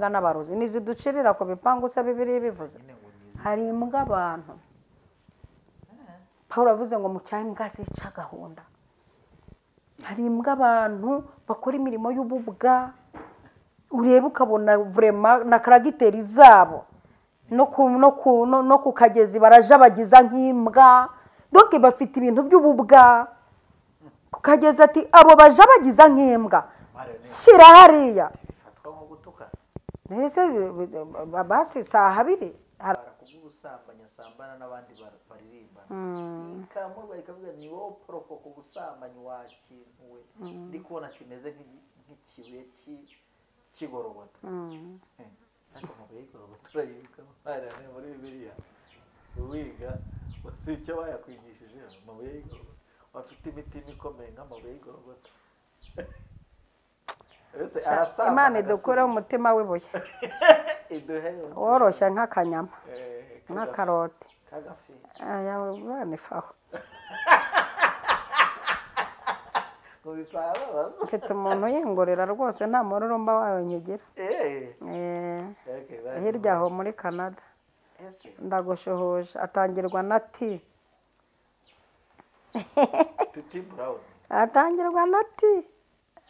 N'abarozi niziducirira ku bipangu se Bibiliya bivuze hari imbwa abantu. Paul avuze ngo mu cyaha imbwa zica gahunda. Hari imbwa abantu bakora imirimo y'ububwa, ureba ukabona vraiment na karagiteri zabo no ku kagezi barajabagiza nk'imbwa, donc bafite ibintu by'ububwa. Ku kagezi ati abo bajabagiza nk'imbwa shyira hariya. Nese basi saha abiri kubusambanya sambana n'abandi baririmbana ikamurwa ikavuga ni wowe profo kubusambanyi wa kintu we ndi kubona kimeze nk'ikibuye kigorogota. Ariko amabuye y'igorogota urayibuka marane muri Bibiliya wiga si icyo bayakwigishije amabuye y'igorogota bafite imitima ikomeye nk'amabuye y'igorogota. Imana idukure umutima w'ibuye woroshya nk'akanyama nk'akarote aya mfite umuntu yingorera rwose nta mururumba wayo nyigira hirya aho muri Canada ndagushohoje atangirwa na T atangirwa na T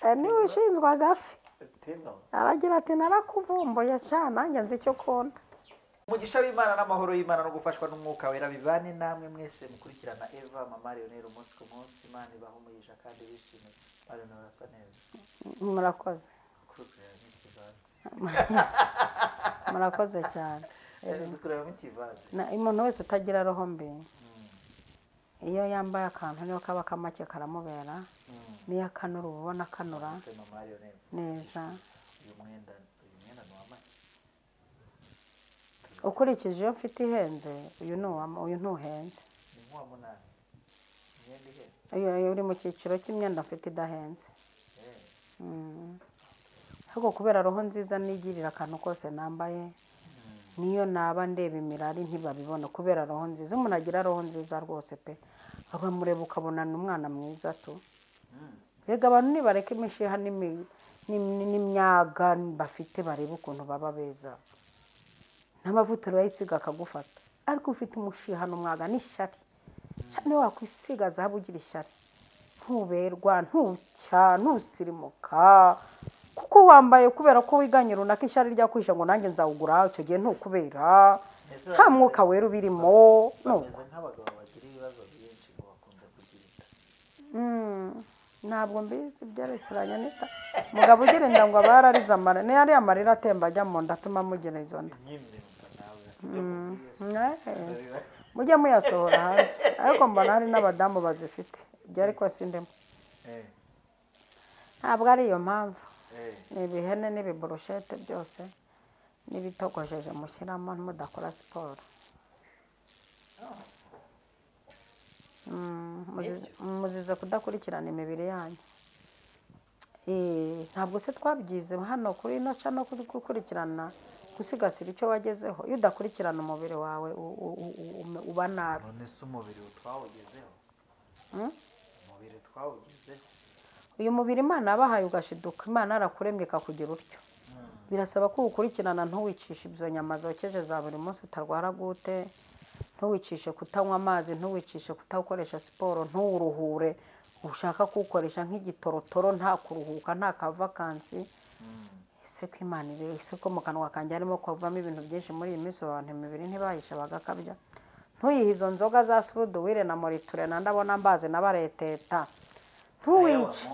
niwe ushinzwe agafi aragira ati narakuvumbuye cyane nanjye nzi icyo ukunda. Umugisha w'Imana n'amahoro y'Imana no gufashwa n'umwuka wera bivane namwe mwese mukurikirana Eva Mama Lionel umunsi ku munsi. Imana ibahe umugisha kandi bishime. Lionel arasa neza. Murakoze. Murakoze cyane. Umuntu wese utagira roho mbi iyo yambaye akantu niyo kaba kamake karamubera, niyo akanura ubona akanura neza. Ukurikije iyo mfite ihenze uyu uyu ntuhenze. Uyu uri mu cyiciro cy'imyenda mfite idahenze. Ariko kubera roho nziza nigirira akantu kose nambaye, niyo naba ndeba imirari ntibabibona kubera roho nziza. Umuntu agira roho nziza rwose pe, abamureba ukabona ni umwana mwiza tu. Rega abantu nibareka imishiha n'imyaga bafite barebe ukuntu baba beza. N'amavuta urayisiga akagufata, ariko ufite umushiha n'umwaga n'ishyari, niyo wakwisiga zahabu ugira ishyari, ntuberwa, ntucya, ntusirimuka, kuko wambaye kubera ko wiganye runaka ishyari ryakwisha ngo nanjye nzawugura, icyo gihe ntukubera, nta mwuka wera ubirimo. Bameze nk'abagabo bagira ibibazo byinshi ngo bakunze kugira inda. Ntabwo mbizi ibyerekeranye n'inda. Mugabo ugira inda ngo aba yararize amarira, niyo ari amarira atemba ajya mu nda atuma mugira izo nda. Mujye muyasohora hanze, ariko mbona hari n'abadamu bazifite, ibyo ariko sindimo. Ntabwo ari iyo mpamvu, ni ibihene n'ibiburushete byose n'ibitogosheje mushyiramo mudakora siporo. Muzize kudakurikirana imibiri yanyu. Ntabwo se twabyize hano kuri ino no gukurikirana gusigasira icyo wagezeho. Iyo udakurikirana umubiri wawe uba nabi. None se umubiri twawugezeho? Umubiri twawugezeho. Uyu mubiri Imana yabahaye ugashiduka, Imana yarakuremye ikakugira utyo. Birasaba ko uwukurikirana, ntuwicishe ibyo nyama zokeje za buri munsi utarwara gute, ntuwicishe kutanywa amazi, ntuwicishe kutawukoresha siporo, ntuwuruhure ushaka kuwukoresha nk'igitorotoro, nta kuruhuka, nta kavakansi. Ese ko Imana iri, ese ko mu kanwa kanjye harimo kuvamo ibintu byinshi muri iyi minsi, abantu imibiri ntibayishe bagakabya. Ntuyihe izo nzoga za suruduwire na moriture na ndabona mbazi na bareteta. Ntuwice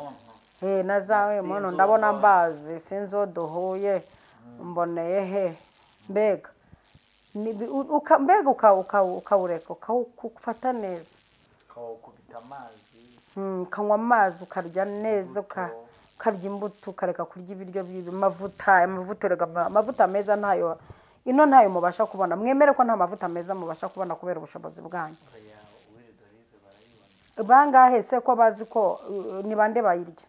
na zawe muntu ndabona mbazi sinzo duhuye mboneye he mbega mbega ukawureka ukawufata neza, ukawukubita amazi, ukanywa amazi, ukarya neza, ukarya imbuto, ukareka kurya ibiryo by'amavuta. Amavuta meza ntayo ino ntayo mubasha kubona. Mwemere ko nta mavuta meza mubasha kubona kubera ubushobozi bwanyu. Bangahe se ko bazi ko ni bande bayirya,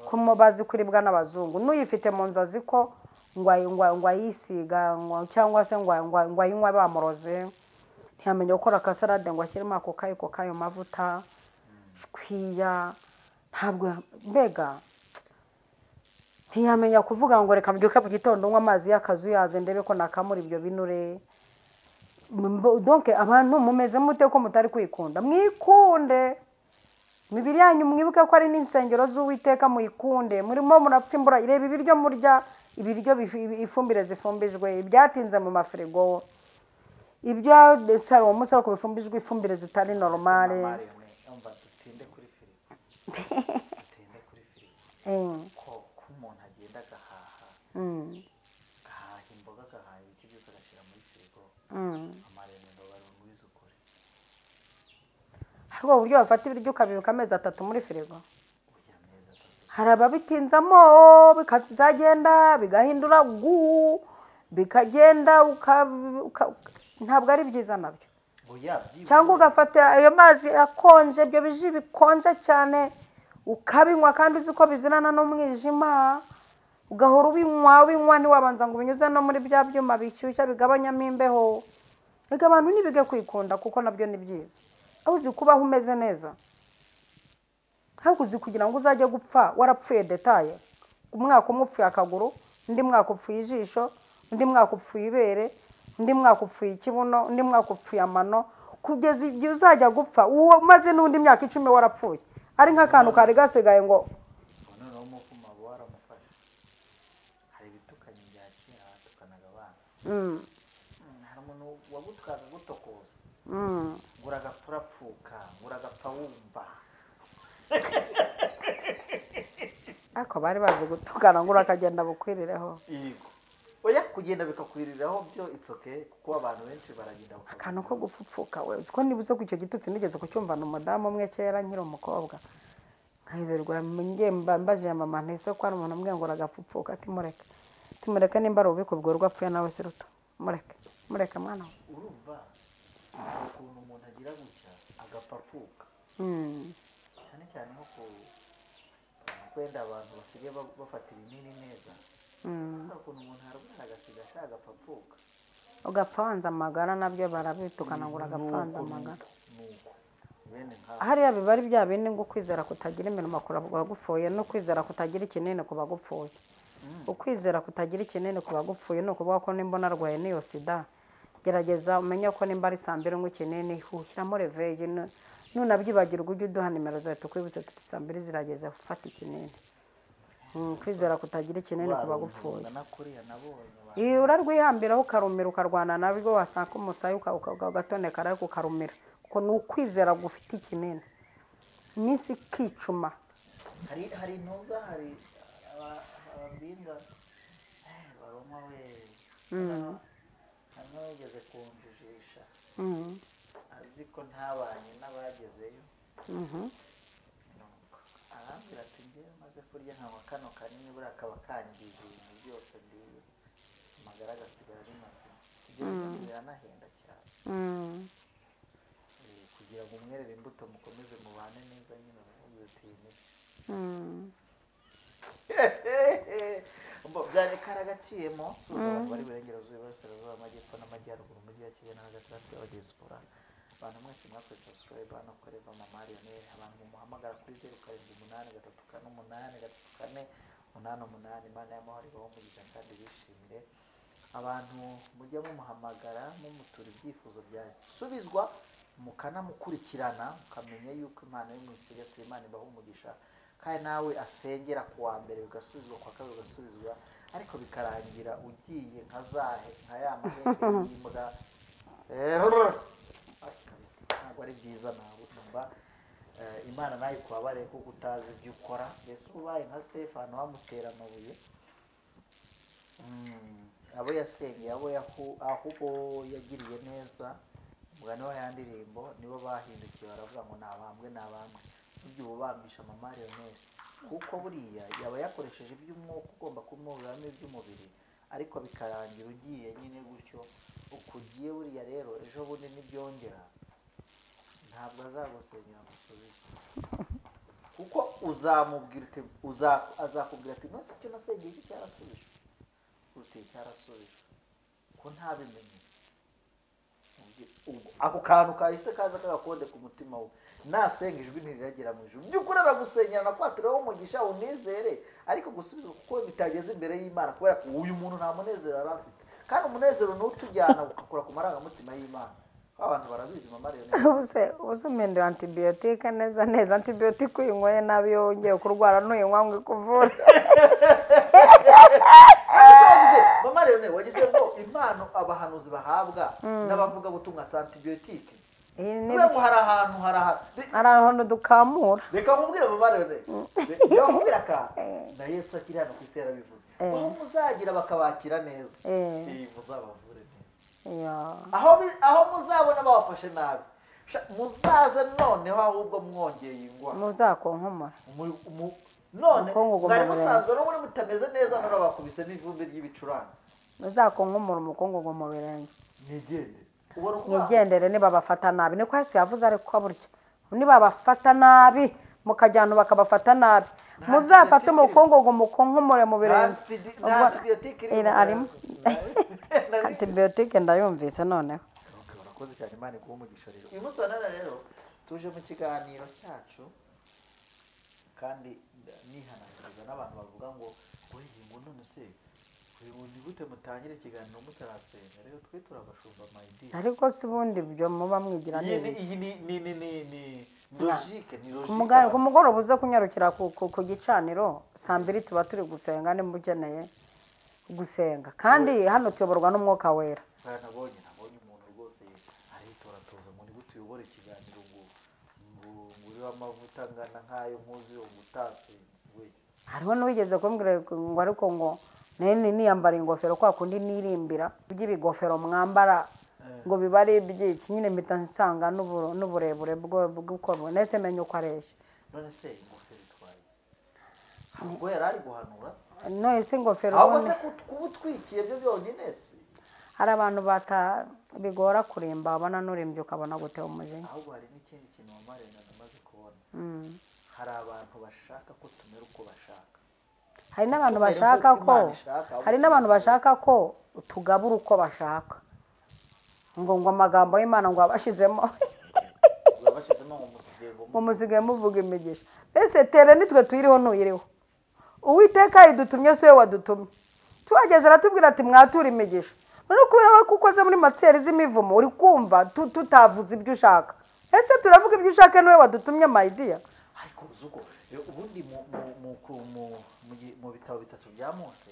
ko bazi kuribwa n'abazungu. N'uyifite mu nzu azi ko ngo ayisiga cyangwa se ngo ayinywa bamuroze, ntiyamenya gukora akasalade ngo ashyiremo ako kayiko k'ayo mavuta shwiya. Ntabwo mbega Ntiyamenya kuvuga ngo reka mbyuke mu gitondo nywa amazi y'akazu yaze ndebe ko nakamura ibyo binure. Donc abantu mumeze mute ko mutari kwikunda? Mwikunde imibiri yanyu, mwibuke ko ari n'insengero z'Uwiteka, muyikunde. Murimo murapfa imbura, ireba ibiryo murya, ibiryo ifumbire zifumbijwe, ibyatinze mu mafirigo, ibyo saro umusaro ko bifumbijwe ifumbire zitari normale. Umva dutinde kuri firigo. Dutinde kuri firigo. Ko umuntu agenda agahaha. Agahaha imboga, agahaha ibiti byose agashyira muri firigo. Amarembo barungwiza ukuri. Hari uburyo bafata ibiryo ukabibika amezi 3 muri firigo. Hari ababitinzamo bikazagenda bigahindura gu bikagenda ntabwo ari byiza nabyo. Cyangwa ugafata ayo mazi akonje, ibyo biji bikonje cyane ukabinywa kandi uzi ko bizirana n'umwijima, ugahora ubinywa ubinywa, ntiwabanza ngo ubinyuze no muri bya byuma bishyushya bigabanyamo imbeho. Reka abantu ntibige kwikunda kuko nabyo ni byiza. Aho uzi kubaho umeze neza, aho uzi kugira ngo uzajye gupfa warapfuye detaye, umwaka umwe upfuye akaguru, undi mwaka upfuye ijisho, undi mwaka upfuye ibere, undi mwaka upfuye ikibuno, undi mwaka upfuye amano, kugeza igihe uzajya gupfa uwo maze n'undi myaka 10 warapfuye, ari nk'akantu kari gasigaye ngo noneho umuvumo waramufashe. Hari ibitukanye bya kera batukanaga abana. Hari umuntu wagutwaga gutokoza, ngo uragapfa urapfuka, ngo uragapfa wumva. Ariko bari bazi gutukana ngo urakagenda bukwirireho. Yego. Oya kugenda bikakwiriraho byo it's okay, kuko abantu benshi baragenda akantu ko gupfupfuka. We uko nibuze ku icyo gitutsi nigeze kucyumva n'umudamu umwe kera nkiri umukobwa, nkayiberwa ngiye mbaje mama ntese ko ari umuntu umwe ngo uragapfupfuka, ati mureke, ati mureke nimba ari ubikubwo rwapfuye nawe se ruto, mureke mureke mwana we. Urumva ukuntu umuntu agira gutya agapfapfuka. Cyane cyane nko ku kwenda abantu basigaye bafata ibinini neza. Ukuntu umuntu arwara agasiga ashaka agapfapfuka, ugapfanza amagara, nabyo barabitukana ngo uragapfanza amagara. Hariya biba ari bya bindi ngo ukwizera kutagira imirimo kubagupfuye, no kwizera kutagira ikinini kubagupfuye. Ukwizera kutagira ikinini kubagupfuye ni ukuvuga ko nimba narwaye n'iyo sida, gerageza umenye ko nimba ari saa 2 ngo ikinini ushyiramo reveye, nunabyibagirwa ujye uduha nimero zawe tukwibutse tuti saa 2 zirageze ufata ikinini. Kwizera kutagira ikinini kubagupfuye. Iyo urarwihambiraho ukarumira ukarwana nabwo, wasanga umusaya ugatoneka ariko ukarumira, kuko ni ukwizera gufite ikinini. Iminsi ikicuma. Hari intuza, hari ababinga baroma we, hano bageze kunjijisha, azi ko ntabanye n'abagezeyo. Arambwira ati njyewe maze kurya nkanywa kano kanini buriya kaba kangije ibintu byose ndiye, amagara agasigara ari mazima. Ibyo bintu biranahenda cyane. Kugira ngo umwerere imbuto mukomeze mubane neza nyine, uramubwira uti iyi ni byari karagaciyemo. Suza abantu bari burengerazuba, iburasirazuba, amajyepfo n'amajyaruguru, umujyi wa Kigali na hagati ya diaspora. Abantu mwese mwakoze subscribe hano kuri Mama Lionel, abantu mumuhamagara kuri 0 7 8 3 4 8 3 4 8 8. Imana y'amahoro ibahe umugisha kandi bishimire. Abantu mujya mumuhamagara mumutura ibyifuzo byasubizwa, mukanamukurikirana mukamenya yuko Imana yo mwisigasira. Imana ibahe umugisha kandi nawe asengera ku wa mbere bigasubizwa, ku wa kabiri bigasubizwa, ariko bikarangira ugiye nka zahe nka ya mahembe y'imbwa. Ntabwo ari byiza, ntabwo numva Imana nayo ikubabare kuko utazi ibyo ukora. Mbese ubaye nka Stefano bamutera amabuye, abo yasengeye, abo aho yagiriye neza, umugani wa ya ndirimbo nibo bahindukiye baravuga ngo nabambwe nabambwe. Burya uba ubambisha Mama Lionel, kuko buriya yaba yakoresheje iby'umwuka ugomba kumuburiramo iby'umubiri, ariko bikarangira ugiye nyine gutyo ukugiye. Buriya rero ejo bundi nibyongera ntabwo azagusenyera ngo usubize, kuko uzamubwira uti azakubwira ati none icyo nasengeye iki cyarasubijwe, uti cyarasubijwe ko ntabimenye. Ako kantu kahise kaza kagakonde ku mutima we, nasenga ijwi ntiriragera mu ijuru. By'ukuri aragusenyera nakwatiraho umugisha unizere, ariko gusubizwa kuko bitageze imbere y'Imana, kubera ko uyu muntu nta munezero yari afite. Kandi umunezero n'utujyana ugakora ku marangamutima y'Imana. Abantu barabizi mama rero. Ubuse umende antibiyotike neza neza, antibiyotike uyinyweye nabi iyo wongeye kurwara ntuyinywa ngo ikuvure. Mama rero wagize ngo impano abahanuzi bahabwa n'abavuga butumwa sa antibiyotike. Kubera hari ahantu hari ahantu dukamura. Reka nkubwire mama rero, reka nkubwire ka na Yesu akiri hano ku isi yarabivuze. Aho muzagira bakabakira neza, muzabavure neza. Aho muzabona babafashe nabi, muzaze noneho ahubwo mwongeye ingwa. Muzakonkomora. None mwari musanzwe no muri mutameze neza none bakubise n'ivumbi ry'ibicurane. Muzakonkomora umukungugu mu birenge. Nigendere. Nigendere nibabafata nabi. Niko Yesu yavuze ariko burya. Nibabafata nabi mukajyana bakabafata nabi. Muzafate umukungugu mukonkomore mu birenge. Arimo. Antibiyotike ndayumvise noneho. Urakoze cyane, Imana iguhe umugisha rero. Uyu munsi wa none rero tuje mu kiganiro cyacu, kandi nihanangiriza n'abantu bavuga ngo ngo none se ni gute mutangire ikiganiro mutarasenga? Rero twe turabashumba my dear. Ariko si ubundi ibyo muba mwigira neza. Iyi ni logique, ni logique. Ku mugoroba uze kunyarukira ku gicaniro saa mbiri tuba turi gusenga nimba ukeneye gusenga, kandi hano tuyoborwa n'umwuka wera. Nabonye umuntu rwose aritoratoza ngo ni gute uyobora ikiganiro ngo uriho amavuta angana nk'ayo nkuzi utasenze we. Hariho n'uwigeze kumbwira ngo ariko ngo niyambara ingofero kwa kundi nirimbira by'ibigofero mwambara ngo biba ari iby'iki nyine, mpita nsanga n'uburebure bw'uko nese menye uko areshya. None se ingofero itwaye ubwo yari ari guhanura? None se ingofero ahubwo se kuba utwikiye byo byonyine se? Hari abantu bigora kurimba, wabona n'urimbye ukabona gutera umujinya. Ahubwo hari n'ikindi kintu mama Rena namaze kubona. Hari abantu bashaka ko tumera uko bashaka. Hari n'abantu bashaka ko hari n'abantu bashaka ko tugabura uko bashaka. Ngo amagambo y'Imana ngo abashizemo. Ngo musigaye muvuga imigisha. Ese tere nitwe tuyiriho ntuyiriho. Uwiteka yidutumye se wadutumye. Tuhageze aratubwira ati mwatura imigisha. None kubera ko ukoze muri matseri z'imivumo uri kumva tutavuze ibyo ushaka. Ese turavuga ibyo ushaka niwe wadutumye my dear. Ariko uzuko ubundi mu bitabo bitatu bya Mose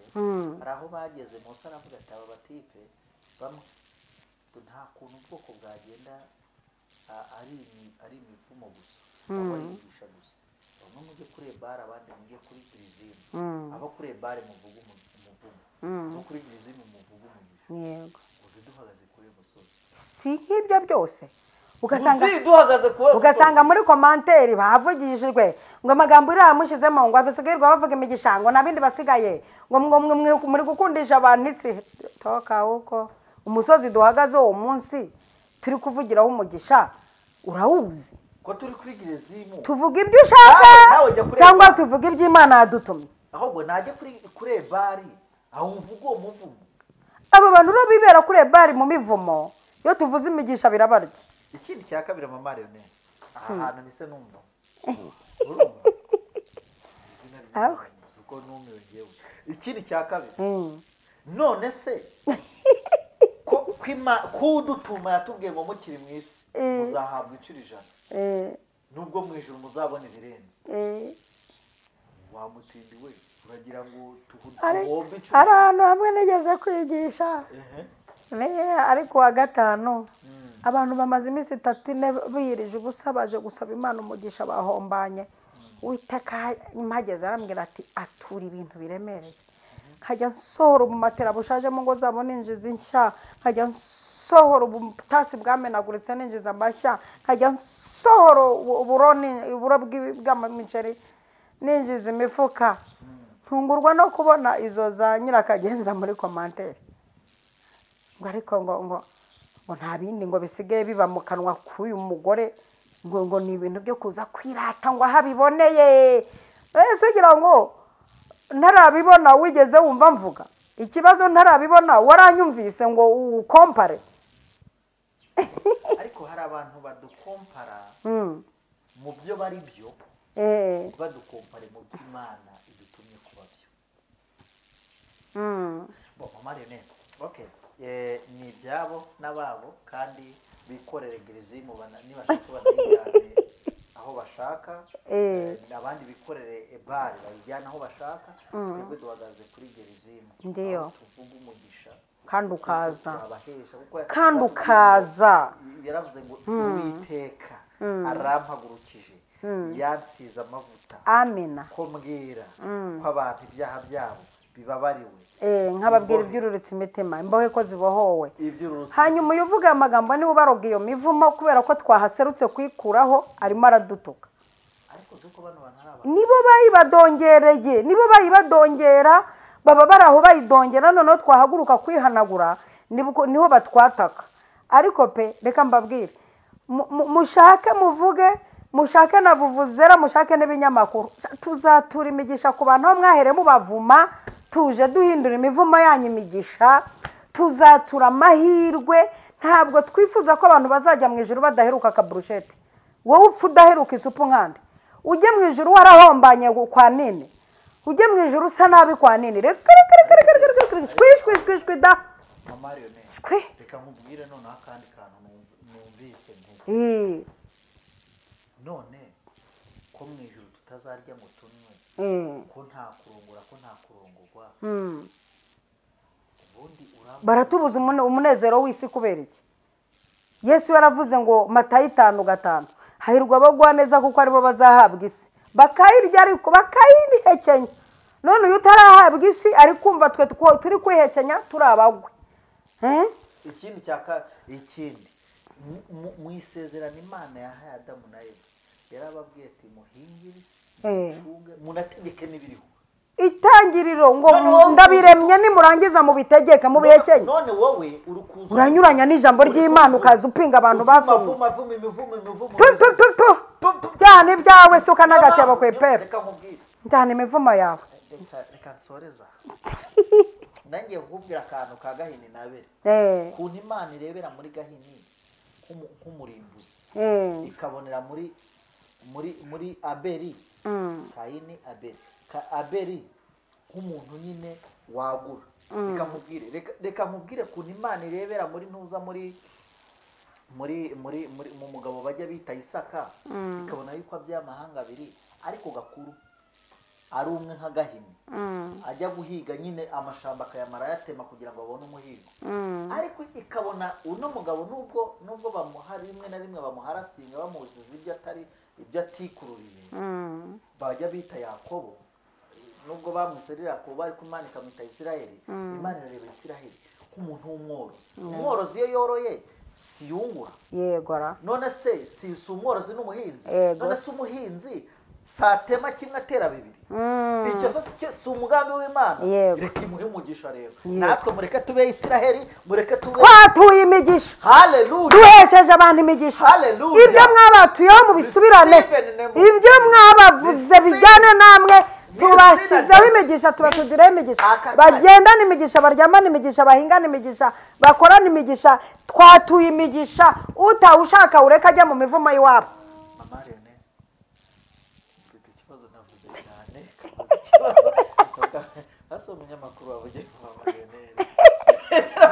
hari aho bageze Mose aravuga ati aba batipe bamwe nta kuntu ubwoko bwagenda ari imivumo gusa, abarigisha gusa. Bamwe mujye kuri Ebari, abandi mujye kuri Girizimu. Abo kuri Ebari muvuga umuvumo, abo kuri Girizimu muvuga umugisha. Yego. Uzi duhagaze kuri musozi. Si nk'ibyo byose. Ugasanga muri komanteri bavugishijwe ngo amagambo iramushizemo ngo abasigaye bavuga imigisha ngo nabindi basigaye ngo muri gukundisha abantu isi. Toka uko umusozi duhagaze uwo munsi turi kuvugiraho umugisha urawuzi ko turi kuri Girizimu. Tuvuga ibyo ushaka cyangwa tuvuga iby'Imana yadutumye. Ahubwo najye kuri Ebari aho uvuga uwo muvumo. Abo bantu ro bibera kuri Ebari mu mivumo, iyo tuvuze imigisha birabarya. Ikindi cya kabiri mama Leonel, aha hantu mise numva. Uko numiwe ngewe. Ikindi cya kabiri. None se ko kudutuma yatubwiye ngo mukiri mu isi muzahabwa incuro 100. Nubwo mu ijuru muzabona ibirenze. Wamutindi we uragira ngo tuhombe incuro. Hari ahantu hamwe nigeze kwigisha. Ariko wa gatanu abantu bamaze iminsi 3 4 biyirije ubusa baje gusaba Imana umugisha bahombanye. Uwiteka mpageze arambwira ati atura ibintu biremereye. Nkajya nsohora ubumatera bushaje mu ngo zabo ninjiza inshya, nkajya nsohora ubutasi bwamenaguritse ninjiza amashya, nkajya nsohora uburo bw'imiceri ninjiza imifuka. Ntungurwa no kubona izo za nyirakagenza muri komanteri. Ngo ariko ngo nta bindi ngo bisigaye biba mu kanwa k'uyu mugore, ngo ni ibintu byo kuza kwirata ngo ahabiboneye. Ese ugira ngo ntarabibona wigeze wumva mvuga ikibazo? Ntarabibona waranyumvise ngo ukompare? Ariko hari abantu badukompara mu byo bari byo, badukompare mu by'Imana idutumye kuba byo. Bon, mama Lionel, okay, ni ibyabo n'ababo, kandi bikorere Gerizimu, nibashaka banayijyane aho bashaka, abandi bikorere Ebali bayijyane aho bashaka. Twebwe duhagaze kuri Gerizimu, Ndiyo. tuvuga umugisha kandi ukaza, turabahesha, kuko kandi ukaza. Yaravuze ngo Uwiteka arampagurukije, yansize amavuta Amina. ko mbwira ko abantu ibyaha byabo bibabariwe, Nkababwira iby'ururutse imitima, imbohe ko zibohowe. Iby'ururutse. Hanyuma uyu uvuga aya magambo niwe ubaroga iyo mivumo, kubera ko twahaserutse kuyikuraho, arimo aradutuka. Ariko uzi ko bano bantu ari abantu Nibo bayibadongereye, nibo bayibadongera, baba bari aho bayidongera, noneho twahaguruka kwihanagura niho batwataka. Ariko pe, reka mbabwire, mushake muvuge, mushake na vuvuzera, mushake n'ibinyamakuru, tuzatura imigisha ku bantu aho mwahereye mubavuma. Tuje duhindura imivumo yanyu imigisha, tuzatura amahirwe. Ntabwo twifuza ko abantu bazajya mu ijuru badaheruka akaburushete. Wowe upfa udaheruka isupu nkande, ujye mu ijuru warahombanye kwa nini, ujye mu ijuru usa nabi kwa nini. Reka reka reka reka reka reka reka, shwi shwi shwi shwi da. Mama Lionel, Shwi. reka nkubwire noneho akandi kantu numvise nti none ko mu ijuru tutazarya ngo tunywe, ko nta kurongora, ko nta kurongorwa, ubundi urambuza Baratubuza umunezero w'isi kubera iki? Yesu yaravuze ngo Matayo 5:5, hahirwa abagwa neza kuko aribo bazahabwa isi, bakayirya ariko bakayihekenya. None uyu utarahabwa isi ari kumva twe turi kwihekenya turi abagwe. Ikindi ikindi mu isezerano Imana yahaye Adamu na Eva, yarababwiye ati muhingire isi, mucunge, munategeke n'ibiriho. Itangiriro ngo None wowe ndabiremye, nimurangiza mubitegeke, mubihekenye. None wowe uri kuza Uranyuranya n'ijambo uri ry'Imana, kuza ukaza upinga abantu uvuma, basomye. vuma, vuma, imivumo, imivumo, Tu, tu, tu, tu. Tu, tu. Byana ibyawe, suka n'agatebo ku ipepe. Reka nkubwire. Njyana imivumo yawe. Reka nsoreza. Nangiye kukubwira akantu ka Gahini na Abeli. Ukuntu Imana irebera muri Gahini nk'umurimbuzi, ikabonera muri Abeli, Kayini, Abeli, Abeli nk'umuntu nyine wagura. Reka nkubwire, reka nkubwire ukuntu Imana irebera muri ntuza, muri muri muri muri mu mugabo bajya bita Isaka, ikabona yuko abyaye amahanga abiri, ariko gakuru ari umwe nka Gahini, ajya guhiga nyine amashamba akayamara ayatema kugira ngo abone umuhigo. Ariko ikabona uno mugabo nubwo bamuha rimwe na rimwe bamuharasinga, bamuziza ibyo atari ibyo atikururiye, bajya bita Yakobo, nubwo bamwise Yakobo ariko Imana ikamwita Isiraheli. Imana irareba Isiraheli nk'umuntu w'umworozi. Umworozi iyo yoroye siyungura. Yegora. None se si umworozi n'umuhinzi? Yego. None se umuhinzi satema kimwe atera bibiri? Icyo se si umugambi w'Imana? Yego. Reka imuhe umugisha rero. Natwe mureke tube Isiraheli, mureke tube Twatuye imigisha. Haleluya. Duhesheje abantu imigisha. Haleluya. Ibyo mwabatuyeho mubisubirane. Receive in the name of Ibyo mwabavuze Receive. bijyane namwe. Receive. Tubashyizeho imigisha, tubatugireho imigisha. Aka kanya. Bagendane imigisha, baryamane imigisha, bahingane imigisha, bakorane imigisha. Twatuye imigisha. Utawushaka ureke ajya mu mivumo y'iwabo. Mama Lionel, mfite ikibazo navuze cyane. Hasi umunyamakuru wavugiye Mama Lionel.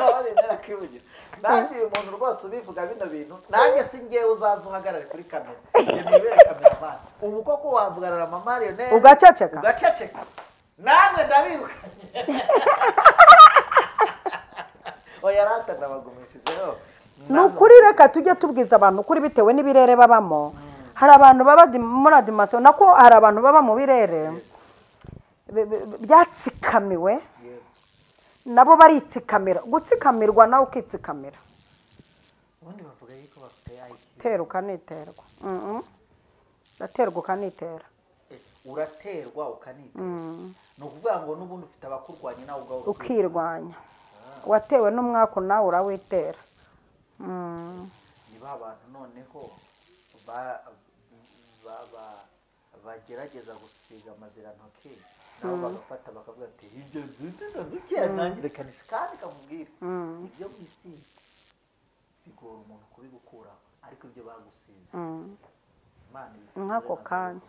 Mama Lionel akivugira. Nanjye uyu muntu rwose ubivuga bino bintu, nanjye si njyewe uzaza uhagarare kuri kamera. Njye nibere kameramani. Ubu koko wavugana na Mama Lionel Ugaceceka. Ugaceceka. Namwe ndabirukanye. Oya rata ndabagumishijeho. Ni ukuri, reka tujye tubwiza abantu ukuri bitewe n'ibirere babamo. Hari abantu baba muri adimasiyo, nako hari abantu baba mu birere byatsikamiwe, Yego. nabo baritsikamira. Gutsikamirwa nawe ukitsikamira. Ubundi bavuga yuko bafite IQ. Tera ukaniterwa. Ndaterwa ukanitera. Uraterwa ukanitera. Ni ukuvuga ngo n'ubundi ufite abakurwanya nawe ubwawe Ukirwanya. Watewe n'umwaku nawe urawitera. Ni ba bantu noneho bagerageza gusiga amazirantoki, nabo bagafata bakavuga ati ibyo nduke nanjye reka nisi, kandi kamubwire ibyo mwisize. Bigora umuntu kubigukuraho, ariko ibyo bagusize nk'ako kanya.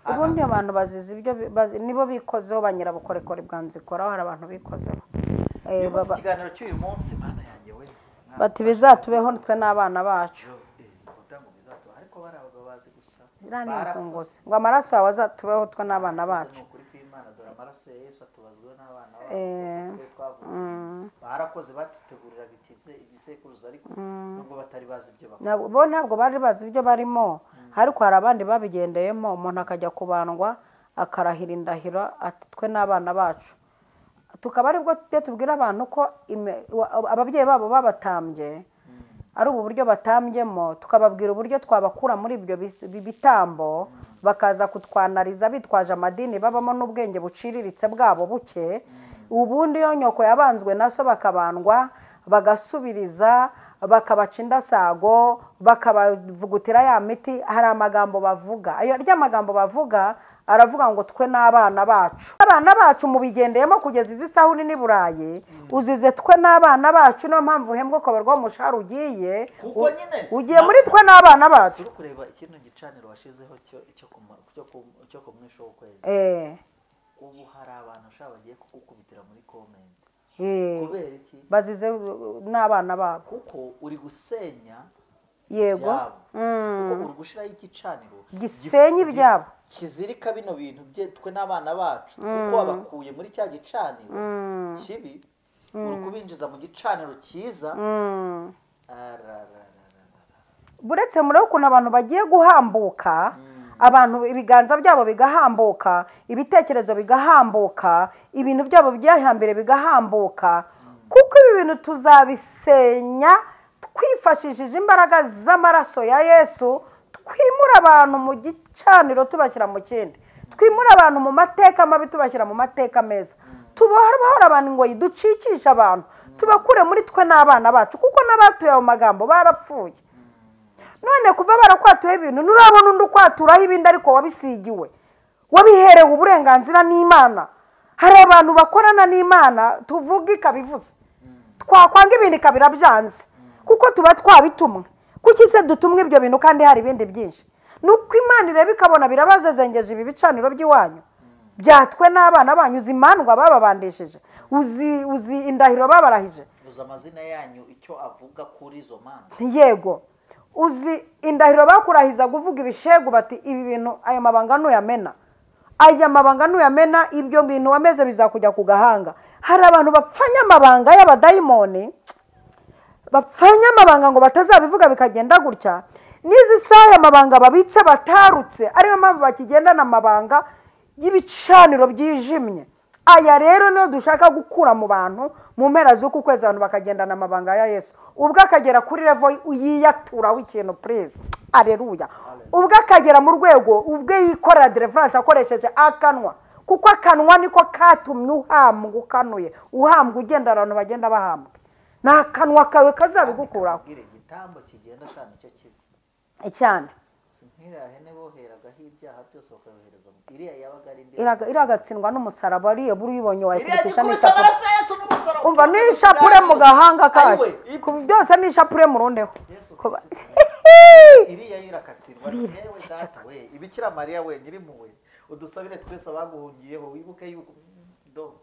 Ubundi abantu bazize ibyo nibo bikozeho, banyirabukorikori bwa nzikoraho, hari abantu bikozeho. Ikiganiro cy'uyu munsi Mana yanjye we, bati bizatubeho twe n'abana bacu. Ariko bari abagabo bazi gusa ngo amaraso yawe azatubeho twe n'abana bacu. Amaraso ya Yesu atubazweho n'abana bacu. Barakoze batuteguriraga igisekuruza, ariko nubwo batari bazi ibyo bakora, bo ntabwo bari bazi ibyo barimo. Ariko hari abandi babigendeyemo, umuntu akajya kubandwa akarahira indahiro ati twe n'abana bacu. Tukaba aribwo tujya tubwira abantu ko ababyeyi babo babatambye ari ubu buryo batambyemo, tukababwira uburyo twabakura muri ibyo bitambo, bakaza kutwanariza bitwaje amadini babamo n'ubwenge buciriritse bwabo buke. Ubundi iyo nyoko yabanzwe na so bakabandwa, bagasubiriza, bakabaca indasago, bakabavugutira ya miti. Hari amagambo bavuga, ayo ry'amagambo bavuga aravuga ngo twe n'abana bacu. Abana bacu mubigendeyemo kugeza izi saha uri ni Burayi, uzize twe n'abana bacu. Niyo mpamvu uhembwa ukabarwa umushahara ugiye ugiye muri twe n'abana bacu. Uri kureba ikintu gicaniro washizeho cyo ku mwisho w'ukwezi. Ubu hari abantu ushaka bagiye kugukubitira muri comment. Kubera iki? Bazize n'abana babo. Kuko uri gusenya. Yego. Kuko uri gushiraho igicaniro gisenya ibyabo, kizirika bino bintu bye twe n'abana bacu, kuko wabakuye muri cya gicaniro kibi, uri kubinjiza mu gicaniro cyiza. Buretse muri ukuntu abantu bagiye guhambuka, abantu ibiganza byabo bigahambuka, ibitekerezo bigahambuka, ibintu byabo byahambere bigahambuka, kuko ibi bintu tuzabisenya twifashishije imbaraga z'amaraso ya Yesu. Twimura abantu mu gicaniro tubashyira mu kindi, twimura abantu mu mateka mabi tubashyira mu mateka meza, tubohora abantu ngo ducikishe abantu, tubakure muri twe n'abana bacu, kuko n'abatuye ayo magambo barapfuye. None kuva barakwatuye ibintu, nurabona undi ukwaturaho ibindi ariko wabisigiwe, wabiherewe uburenganzira n'Imana. Hari abantu bakorana n'Imana tuvuga ikabivuze, twakwanga ibintu ikabirabyanze, kuko tuba twabitumwe. Kuki se dutumwe ibyo bintu kandi hari ibindi byinshi? Nuko Imana ireba ikabona birabazezengeje ibi bicaniro by'iwanyu byatwe n'abana banyu, uzimandwa bababandishije, uzi indahiro babarahije, uzi amazina yanyu icyo avuga kuri izo mana. Yego, uzi indahiro bakurahiza kuvuga ibishegu bati ibi bintu aya mabanga nuyamena, aya mabanga nuyamena, ibyo bintu wameze bizakujya ku gahanga. Hari abantu bapfanya amabanga y'abadayimoni, bapfanya amabanga ngo batazabivuga bikagenda gutya. N'izi saha amabanga babitse batarutse, ariyo mpamvu bakigendana amabanga y'ibicaniro byijimye. Aya rero niyo dushaka gukura mu bantu mu mpera z'uku kwezi, abantu bakagendana amabanga ya Yesu. Ubwo akagera kuri level yiyaturaho ikintu, please, aleluya. Ubwo akagera mu rwego ubwe yikorera deliverance akoresheje akanwa, kuko akanwa niko katumye uhambwa ukanuye, uhambwa ugenda abantu bagenda bahambwa. Na kanwa kawe kazabigukuraho. Igitambo kigenda shana icyo kibi cyane. Nk'iriya hene boheragaho ibyaha byose bakayohereza iriya yabaga ari indi, iragatsindwa n'umusaraba. Ariyo buri uyibonye wayikubitisha n'ishapure. Umva n'ishapure mu gahanga kayo, byose n'ishapure murundeho. Iriya irakatsindwa. Yewe data we, Bikira Mariya we nyirimpuhwe, udusabire twese abaguhungiyeho, wibuke yuko do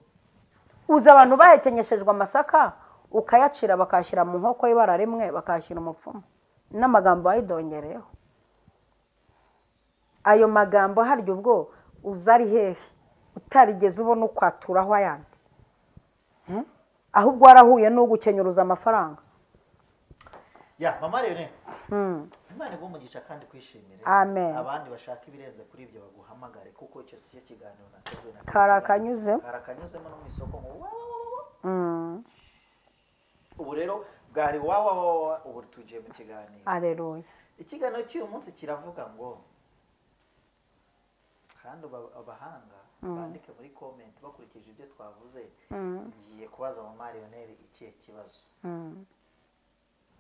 uza abantu bahekenyeshejwe amasaka ukayacira bakashyira mu nkoko y'ibara rimwe, bakashyira umupfumu n'amagambo bayidongereyeho. Ayo magambo harya ubwo uza ari hehe utarigeze ubona ukwaturaho ayandi, ahubwo warahuye n'ugukenyuruza amafaranga. Ya mama rero Imana iguhe umugisha kandi kwishimire. Amen. Abandi bashaka ibirenze kuri ibyo baguhamagare, kuko icyo si cyo kiganiro nateguye na karakanyuzemo karakanyuzemo no mu isoko ngo ubu rero bwari wawa. Ubu tugiye mu kiganiro. Haleluya. Ikiganiro cy'uyu munsi kiravuga ngo kandi abahanga bandike muri comment bakurikije ibyo twavuze. Ngiye kubaza mama Lionel ikihe kibazo.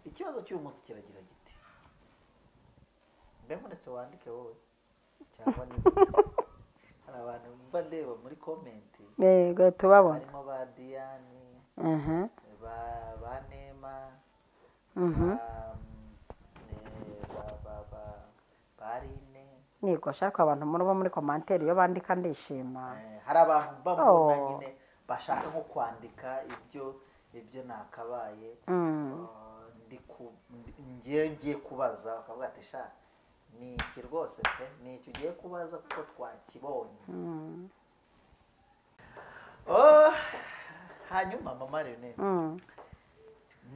Ikibazo cy'uyu munsi kiragira giti: mbe nkuretse wandike wowe cyangwa ni hari abantu mba ndeba muri comment. Yego tubabona, harimo ba Diane, ba Nema, Barine Niko shaka abantu muri bo muri commentaire iyo bandika ndishima. Hari abantu babona nyine bashaka nko kwandika ibyo nakabaye ngiye kubaza bakavuga ati sha ni iki rwose pe, ni iki ugiye kubaza kuko twakibonye. Hanyuma mama Rene,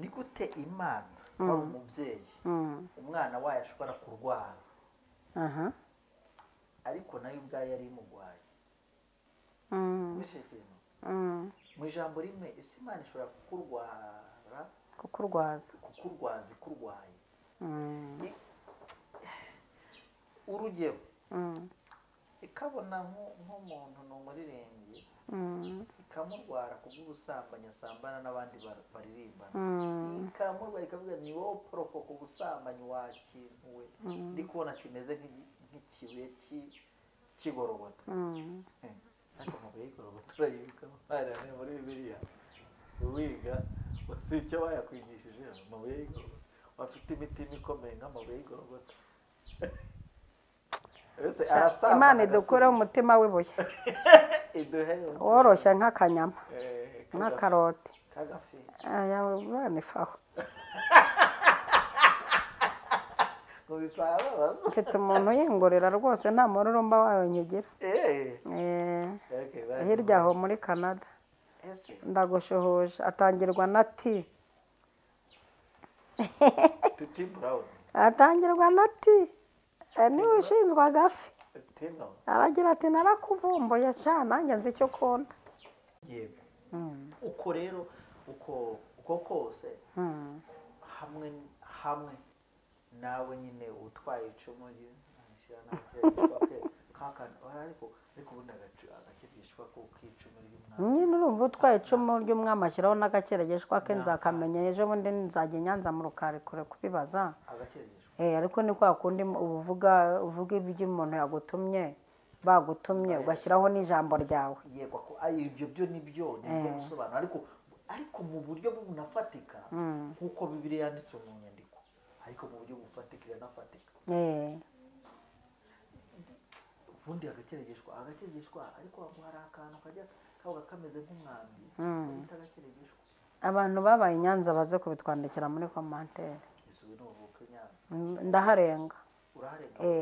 ni gute Imana ari umubyeyi umwana wayo ashobora kurwara ariko nayo ubwayo yari imurwaye? Mu ijambo rimwe, ese Imana ishobora kukurwaza ikurwaye? Urugero, ikabona nk'umuntu ni umuririmbyi, ikamurwara kubw'ubusambanyi asambana n'abandi baririmbana, ikamurwara ikavuga ni wowe porofo ku busambanyi wa kintu we, ndi kubona kimeze nk'ikibuye cy'igorogota. Ariko amabuye y'igorogota urayibuka muri Bibiliya wiga si icyo bayakwigishije? Amabuye y'igorogota bafite imitima ikomeye nk'amabuye y'igorogota. Imana idukure umutima w'ibuye woroshya nk'akanyama nk'akaroti nifaho. Mfite umuntu uyingurira rwose, nta mururumba wayo nkigira. Hirya aho muri Canada ndagushuhuje, atangirwa na T. Atangirwa na T. Niwe ushinzwe agafi. Aragira ati narakuvumbuye cyane nanjye nzi icyo ukunda. Yego. Uko rero uko kose hamwe nawe nyine utwaye icumu ariko ubundi agakirigishwa k'icumu ry'umwami. Nyine urumva utwaye icumu ry'umwami ashyiraho n'agakeregeshwa ke, nzakamenya ejo bundi nzajya i Nyanza mu rukari kure kubibaza. Ariko ni kwa kundi uvuga ibyo umuntu yagutumye, bagutumye ugashyiraho n'ijambo ryawe. Yego, ibyo byo nibyo nibwo gusobanura, ariko mu buryo bunafatika nk'uko Bibiliya yanditswe mu nyandiko, ariko mu buryo bufatika iranafatika. Ubundi agakeregeshwa ariko hari akantu kajya kabaga kameze nk'umwambi bita agakeregeshwa. Abantu babaye i Nyanza baze kubitwandikira muri commentaire. Ndaharenga.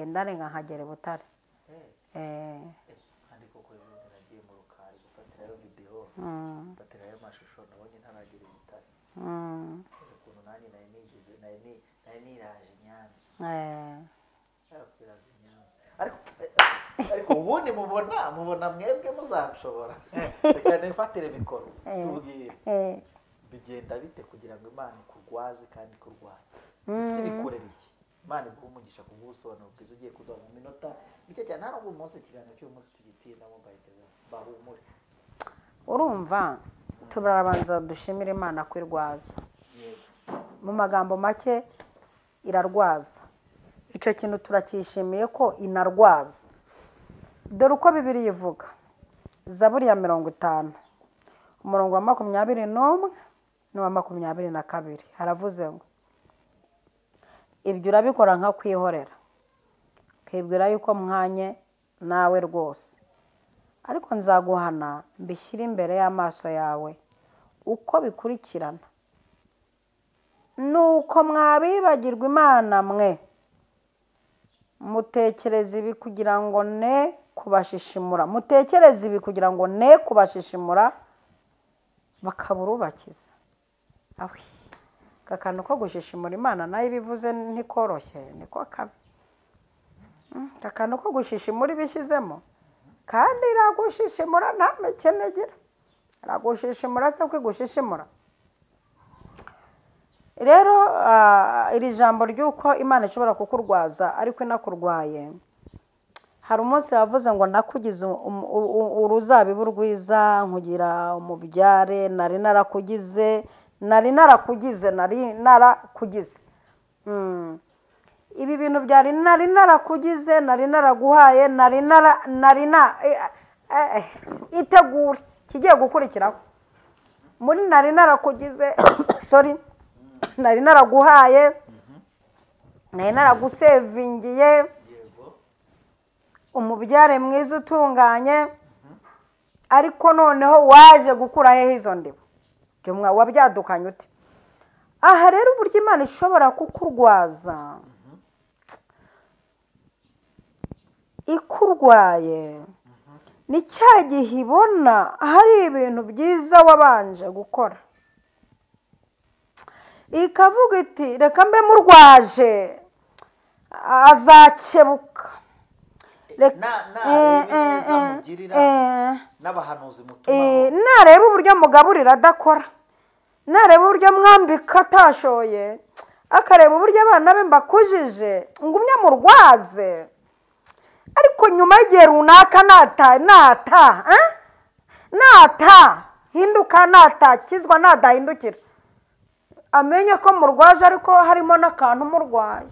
Ndarenga nkagera i Butare. Kandi koko rero nagiye mu rukari gufatirayo video, gufatirayo amashusho, nabonye ntaragera i Butare. Ukuntu nanjye nari nigize, nari niraje i Nyanza. Ariko ubundi mubona mwebwe muzanshobora. Reka nifatire mikoro tubwire bigenda bite kugira ngo Imana ikurwaze kandi ikurwaye. Ese bikorera iki? Imana iguhe umugisha ku bw'ubusobanuro bwiza ugiye kuduha mu minota mike cyane. Nta nubwo umunsi ikiganiro cy'uyu munsi tugitindamo, bahumure. Urumva turabanza dushimire Imana ko irwaza. Mu magambo make irarwaza. Icyo kintu turacyishimiye ko inarwaza. Dore uko Bibiliya ivuga. Zaburi ya 50 umurongo wa 21 n'uwa 22 haravuze ngo ibyo urabikora nka kwihorera, ukibwira yuko mwanye nawe rwose, ariko nzaguhana mbishyire imbere y'amaso yawe uko bikurikirana. Nuko mwabibagirwa Imana mwe, mutekereze ibi kugira ngo ne kubashishimura, mutekereze ibi kugira ngo ne kubashishimura bakabura ubakiza. Awi, akantu ko gushishimura Imana nayo ibivuze ntikoroshye, niko kabi. Akantu ko gushishimura ibishyizemo, kandi iragushishimura nta mikino igira. Iragushishimura se ko igushishimura. Rero iri jambo ry'uko Imana ishobora kukurwaza ariko inakurwaye, hari umunsi yavuze ngo nakugize uruzabibu rwiza, nkugira umubyare, nari narakugize, nari narakugize, nari narakugize. Ibi bintu byari nari narakugize, nari naraguhaye, nari nari na itegure kigiye gukurikiraho. Muri nari narakugize, sorry, Nari naraguhaye, nari naragusevingiye umubyare mwiza utunganye, ariko noneho waje gukura hehe izo ndibo? Wabyadukanye ute? Aha rero uburyo Imana ishobora kukurwaza ikurwaye ni cya gihe ibona hari ibintu byiza wabanje gukora, ikavuga iti reka mbe murwaje azakebuka. Nareba uburyo mugaburira adakora, nareba uburyo mwambika atashoye, akareba uburyo abana be mbakujije, ngumye murwaze. Ariko nyuma y'igihe runaka nata nata nata hinduka, natakizwa, nadahindukira, amenye ko murwaje ariko harimo n'akantu murwaye.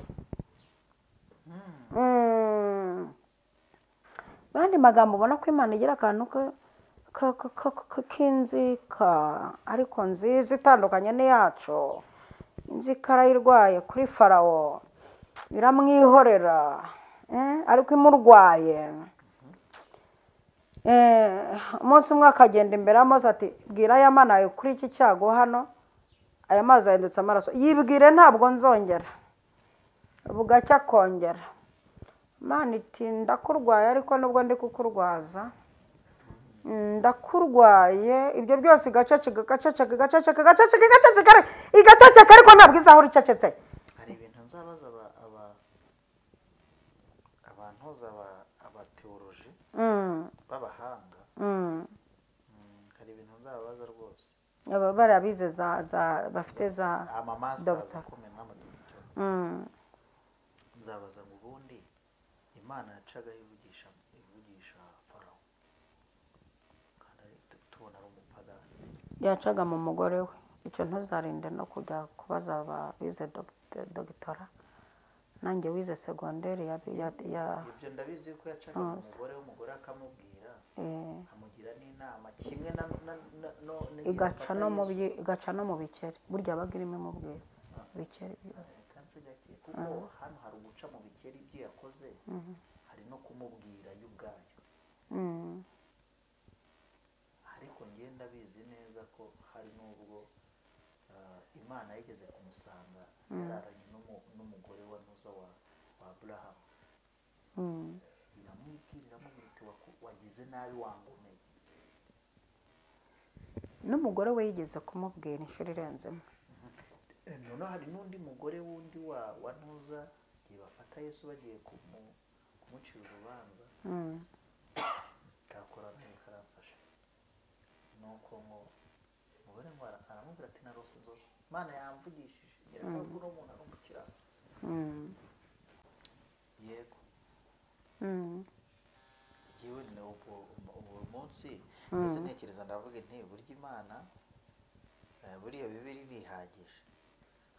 Bandi magambo ubona ko Imana igira akantu k'inzika ariko nziza itandukanye n'iyacu. Inzika arayirwaye kuri Farawo iramwihorera, ariko imurwaye. Umunsi umwe akagenda imbere y'amazi ati bwira aya mana kuri iki cyago hano, aya mazi ahindutse amaraso, yibwire ntabwo nzongera. Bugacya akongera. Imana iti ndakurwaye ariko nubwo ndi kukurwaza ndakurwaye, ibyo byose igaceceka igaceceka igaceceka igaceceka igaceceka igaceceka, ariko ntabwo izahora icecetse. Hari ibintu nzabaza abantuza abateoloji b'abahanga, hari ibintu nzababaza rwose. Aba barabize za bafite za ama masters akomeye n'amadoctor. Nzabaza ngo ubundi Imana yacaga ivugisha Farawo kandi tubona ari umupagani, yacaga mu mugore we. Icyo ntuzarinde no kujya kubaza abize doctora, nanjye wize secondaire ya ibyo ndabizi ko yacaga mu mugore we, umugore akamubwira amugira n'inama kimwe na no igaca no mu bikeri. Burya abaga irimo imubwira bikeri kuko hano hari uguca mu bikeri ibyo yakoze, hari no kumubwira y'ubwayo. Ariko ngenda bizi neza ko hari n'ubwo Imana yigeze kumusanga yararanye n'umugore wa Nuza wa Abraham, iramubwira iramubwira iti wagize nabi wangomeye. N'umugore we yigeze kumubwira inshuro irenze imwe. Noneho hari n'undi mugore wundi wa Ntuza igihe bafata Yesu bagiye kumucira urubanza, kakorana karamfasha. Nuko ngo umugore ngo aramubwira ati narose inzozi, Imana yamvugishije nyereka ko uno muntu ari umukiranutsi. Yego yewe ni uwo munsi mbese ntekereza ndavuga nti burya Imana buriya Bibiliya irihagije.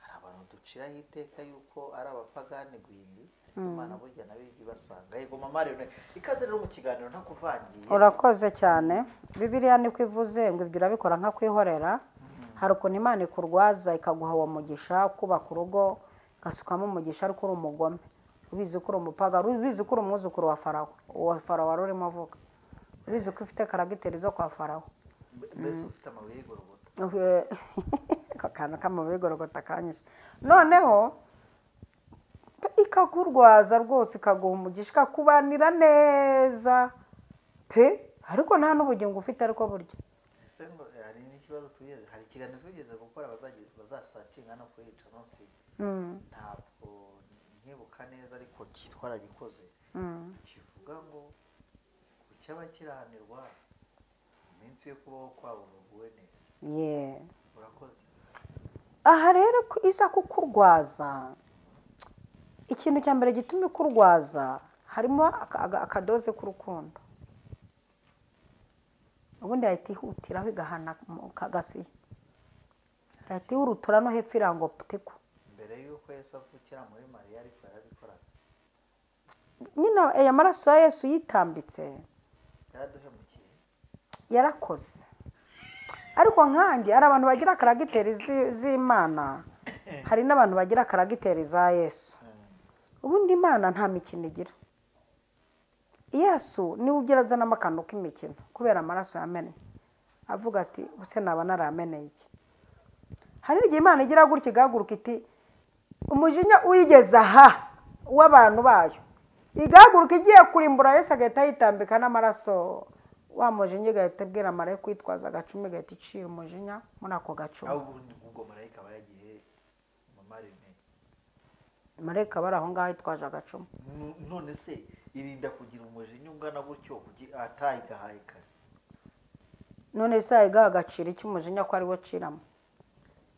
Hari abantu duciraho iteka yuko ari abapagani gwimbi, ariko Imana burya nayo ijya ibasanga. Yego mama rero ikaze rero mu kiganiro ntakuvangiye. Urakoze cyane. Bibiliya niko ivuze ngo ibyo urabikora nka kwihorera. Hari ukuntu Imana ikurwaza ikaguha uwo mugisha, kubaka urugo igasukamo umugisha, ariko uri umugome, ubizi ko uri umupagani, ubizi ko uri umwuzukuru wa Farawo, uwo Farawo wari urimo avuga, ubizi ko ufite karagiteri zo kwa Farawo, mbese ufite amabuye y'igorogota. Ako kantu k'amabuye y'igorogota kanyishe. Noneho ikakurwaza rwose, ikaguha umugisha, ikakubanira neza pe, ariko nta n'ubugingo ufite. Ariko burya ese ngo hari n'ikibazo tugeze, hari ikiganiro twigeze gukora bazasacinga no kuyica munsi, ntabwo nkibuka neza ariko kitwaragikoze, kivuga ngo kucy'abakiranirwa iminsi yo kubaho kwabo baguwe neza. Urakoze. Aha rero iza kukurwaza, ikintu cya mbere gituma ikurwaza harimo akadoze k'urukundo. Ubundi yahita ihutiraho igahana kagasiye, yahita ihurutura no hepfo irango putiku. Mbere y'uko Yesu avukira muri Mariya ariko yarabikoraga nyine. Aya maraso ya Yesu yitambitse yaraduhemukiye, yarakoze. Ariko nkanjye hari abantu bagira karagiteri z'Imana Hari n'abantu bagira karagiteri za Yesu. Ubundi Imana nta mikino igira. Yesu niwe ugira azanamo akantu k'imikino kubera amaraso yameneye, avuga ati ubuse naba narameneye iki. Hari igihe Imana igira gutya igahaguruka iti umujinya uyigeze aha w'abantu bayo, igahaguruka igiye kurimbura Yesu agahita yitambika n'amaraso, wa mujinya igahita ibwira marayika kwitwaza agacuma, igahita icira umujinya muri ako gacuma. Aho ubundi ubwo marayika aba yagiye mu marine, marayika aba ari aho ngaho yitwaje agacuma. None se irinda kugira umujinya ungana gutyo atayigahaye kare? None se yayigaha agaciro iki umujinya ko ari we aciramo?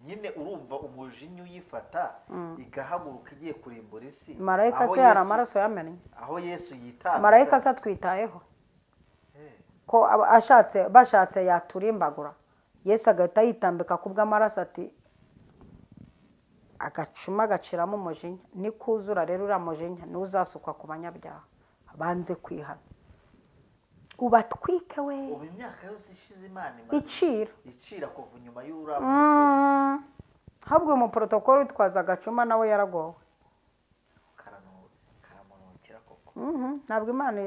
Nyine urumva umujinya uyifata igahaguruka igiye kurimbura isi. Marayika se hari amaraso yamennye? Aho Yesu yitambika marayika se atwitayeho ko ashatse bashatse yaturimbagura, Yesu agahita yitambika kubw'amaraso ati agacuma agaciramo umujinya. Nikuzura rero uriya mujinya niwo uzasukwa ku banyabyaha banze kwihana, ubatwike we. Ubu imyaka yose ishize Imana imaze icira kuva inyuma y'urabo. Ahubwo mu protocol witwaza agacuma nawe yaragowe. Karamunukira koko. Ntabwo Imana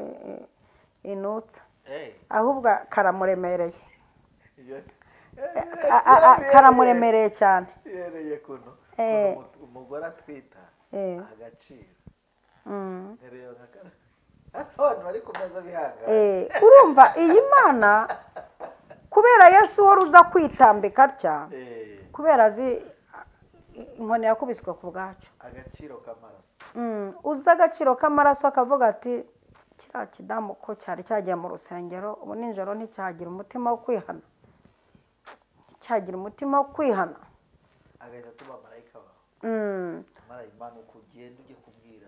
inutsa, ahubwo karamuremereye. Karamuremereye cyane. Yereye kuno umugore atwita agaciro. Abantu bari kumeza bihangana. Urumva iyi Mana kubera Yesu wari uza kwitambika atya, kubera azi inkoni yakubiswe ku bwacu, agaciro k'amaraso. Uza agaciro k'amaraso akavuga ati kiriya kidamu ko cyari cyagiye mu rusengero ubu nijoro nticyagira umutima wo kwihana, cyagira umutima wo kwihana. Agahita tuba marayika wawe. Marayika uko ugenda ujye kubwira.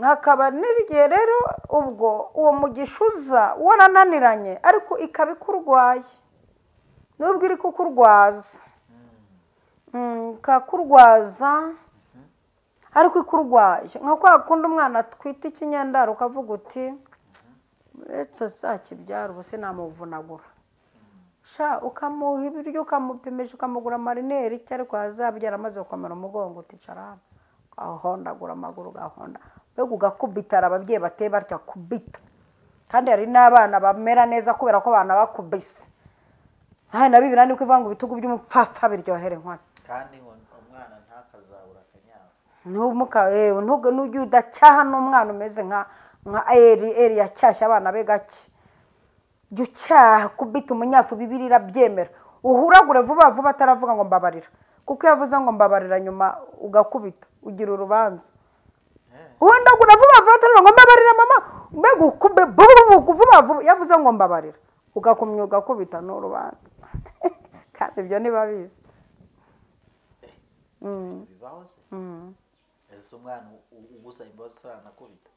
Hakaba n'igihe rero ubwo uwo mugisha uza warananiranye ariko ikaba ikurwaye, nubwo iri kukurwaza ikakurwaza ariko ikurwaye nka kwa kundi umwana atwita ikinyendaro ukavuga uti uretse azakibyara ubu sinamuvunagura, sha ukamuha ibiryo ukamupimisha ukamugura marineri icyo ariko azabyara amaze gukomera umugongo uticara hano ugahondagura amaguru ugahonda, mbega ugakubitara. Ababyeyi bateye batya kubita, kandi hari n'abana bamera neza kubera ko abana bakubise. Ntahe na Bibiliya niko ivuga ngo ibitugu by'umupfapfa biryohera inkono. Kandi umwana ntakazabura akanyafu. Nujya udacyaha n'umwana umeze nka Eri, Eri yacyashye abana be gake. Jya ucyaha kubita umunyafu, Bibiliya irabyemera. Uhuragure vuba vuba ataravuga ngo mbabarira, kuko iyo avuze ngo mbabarira nyuma ugakubita ugira urubanza. Uhondagura vuba vuba ataravuga ngo mbabarira mama, mbega ukube vuba vuba yavuze ngo mbabarira, ugakumya ugakubita n'urubanza. Kandi ibyo ntibabizi. Bibaho se? Ese umwana ugusaba imbabazi utaranakubita,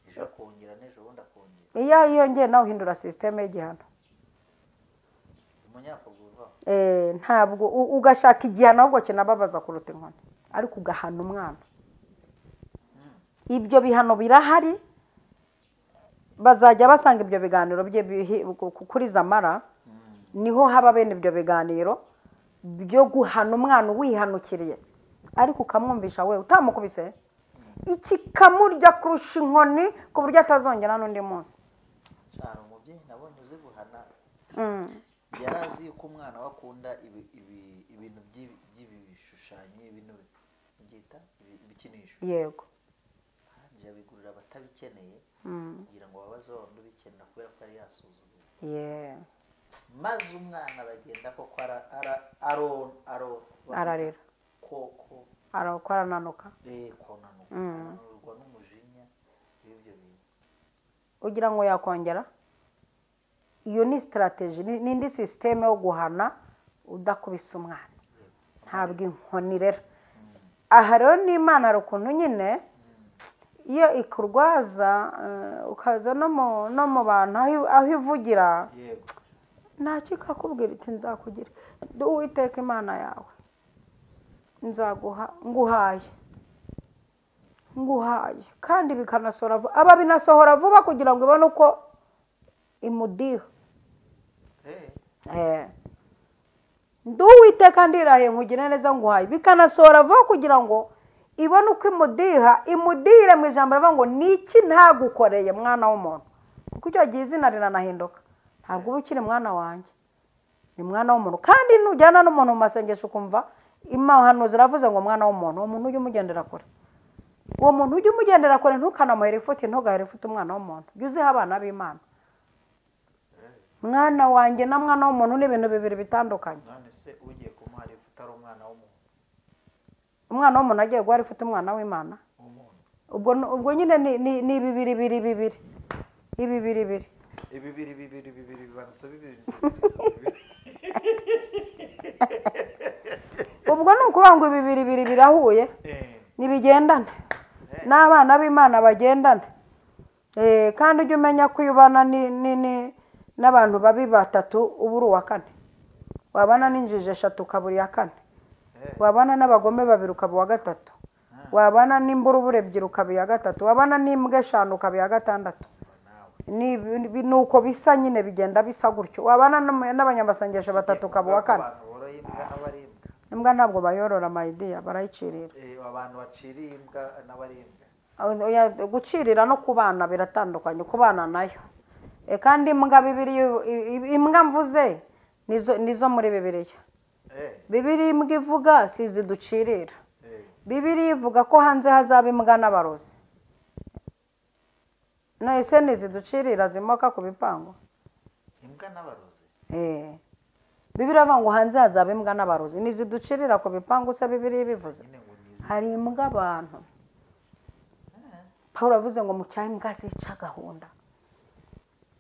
ejo akongera n'ejo bundi akongera. Iyo yongeye nawe uhindura sisiteme y'igihano. Ntabwo ugashaka igihano ahubwo kinababaza kuruta inkoni, ariko ugahana umwana. Ibyo bihano birahari, bazajya basanga ibyo biganiro bye kuri Zamara, niho haba bene ibyo biganiro byo guhana umwana wihanukiriye, ariko ukamwumvisha we utamukubise ikikamurya kurusha inkoni ku buryo atazongera n'undi munsi. Cyane umubyeyi nabonye uzi guhana, yarazi yuko umwana we akunda ibintu by'ibishushanyo, ibintu byita ibikinisho. Yego. Abigurira abatabikeneye kugira ngo babaze wa wundi ubikenera kubera ko yari yasuzuguye. Maze umwana aragenda koko ararira koko arananuka, kunanuka, ananurwa n'umujinya w'ibyo bintu. Ugira ngo yakongera? Iyo ni strategy, n'indi systeme yo guhana udakubise umwana. Ntabwo inkoni rero. Aha rero ni Imana hari ukuntu nyine iyo ikurwaza ukaza no mu bantu aho ivugira, ntacyo ikakubwira iti nzakugira Uwiteka Imana yawe, nzaguha nguhaye nguhaye, kandi bikanasohora vuba. Aba binasohora vuba kugira ngo ibone uko imudiha. Nduwiteka ndirahiye nkugire neza nguhaye, bikanasohora vuba kugira ngo ibone uko imudiha, imudihire mu ijambo rivuga ngo niki ntagukoreye mwana w'umuntu. Kuko icyo gihe izina riranahinduka, ntabwo uba ukiri mwana wanjye, ni mwana w'umuntu. Kandi nujyana n'umuntu mu masengesho ukumva impanuro ziravuze ngo mwana w'umuntu, uwo muntu ujye umugendera kure, uwo muntu ujye umugendera kure, ntukanamuhere ifuti, ntugahere ifuti umwana w'umuntu, jya uziha abana b'Imana. Mwana wanjye na mwana w'umuntu ni ibintu bibiri bitandukanye. None se ugiye kumuha ifuti ari umwana w'umuntu? Umwana w'umuntu agiye guha ifuti umwana w'Imana? Ubwo nyine ni bibiri bibiri bibiri, ibibiri bibiri, ibibiri bibiri bibiri bibanza bibiri. Ubwo ni ukuvuga ngo ibibiri bibiri birahuye, ntibigendane, n'abana b'Imana bagendane. Kandi ujye umenya ko iyo ubana n'abantu babi batatu uba uri uwa kane, wabana n'injiji eshatu ukaba iya kane, wabana n'abagome babiri ukaba uwa gatatu, wabana n'imburubure ebyiri ukaba iya gatatu, wabana n'imbwa eshanu ukaba iya gatandatu. Ni uko bisa nyine, bigenda bisa gutyo. Wabana n'abanyamasengesho batatu ukaba uwa kane. Imbwa ntabwo bayorora mayidiya, barayicirira. Abantu baciriye imbwa n'abarimbwa. Gucirira no kubana biratandukanye, kubana nayo. Kandi imbwa Bibiliya, imbwa mvuze nizo muri Bibiliya. Bibiliya imbwa ivuga si ziducirira. Bibiliya ivuga ko hanze hazaba imbwa n'abarozi. None se niziducirira zimoka ku bipangu? Imbwa n'abarozi? Bibiliya ivuga ngo hanze hazaba imbwa n'abarozi. Niziducirira ku bipangu se Bibiliya ibivuze? Hari imbwa abantu. Pawulo avuze ngo mu cyaha imbwa zica gahunda.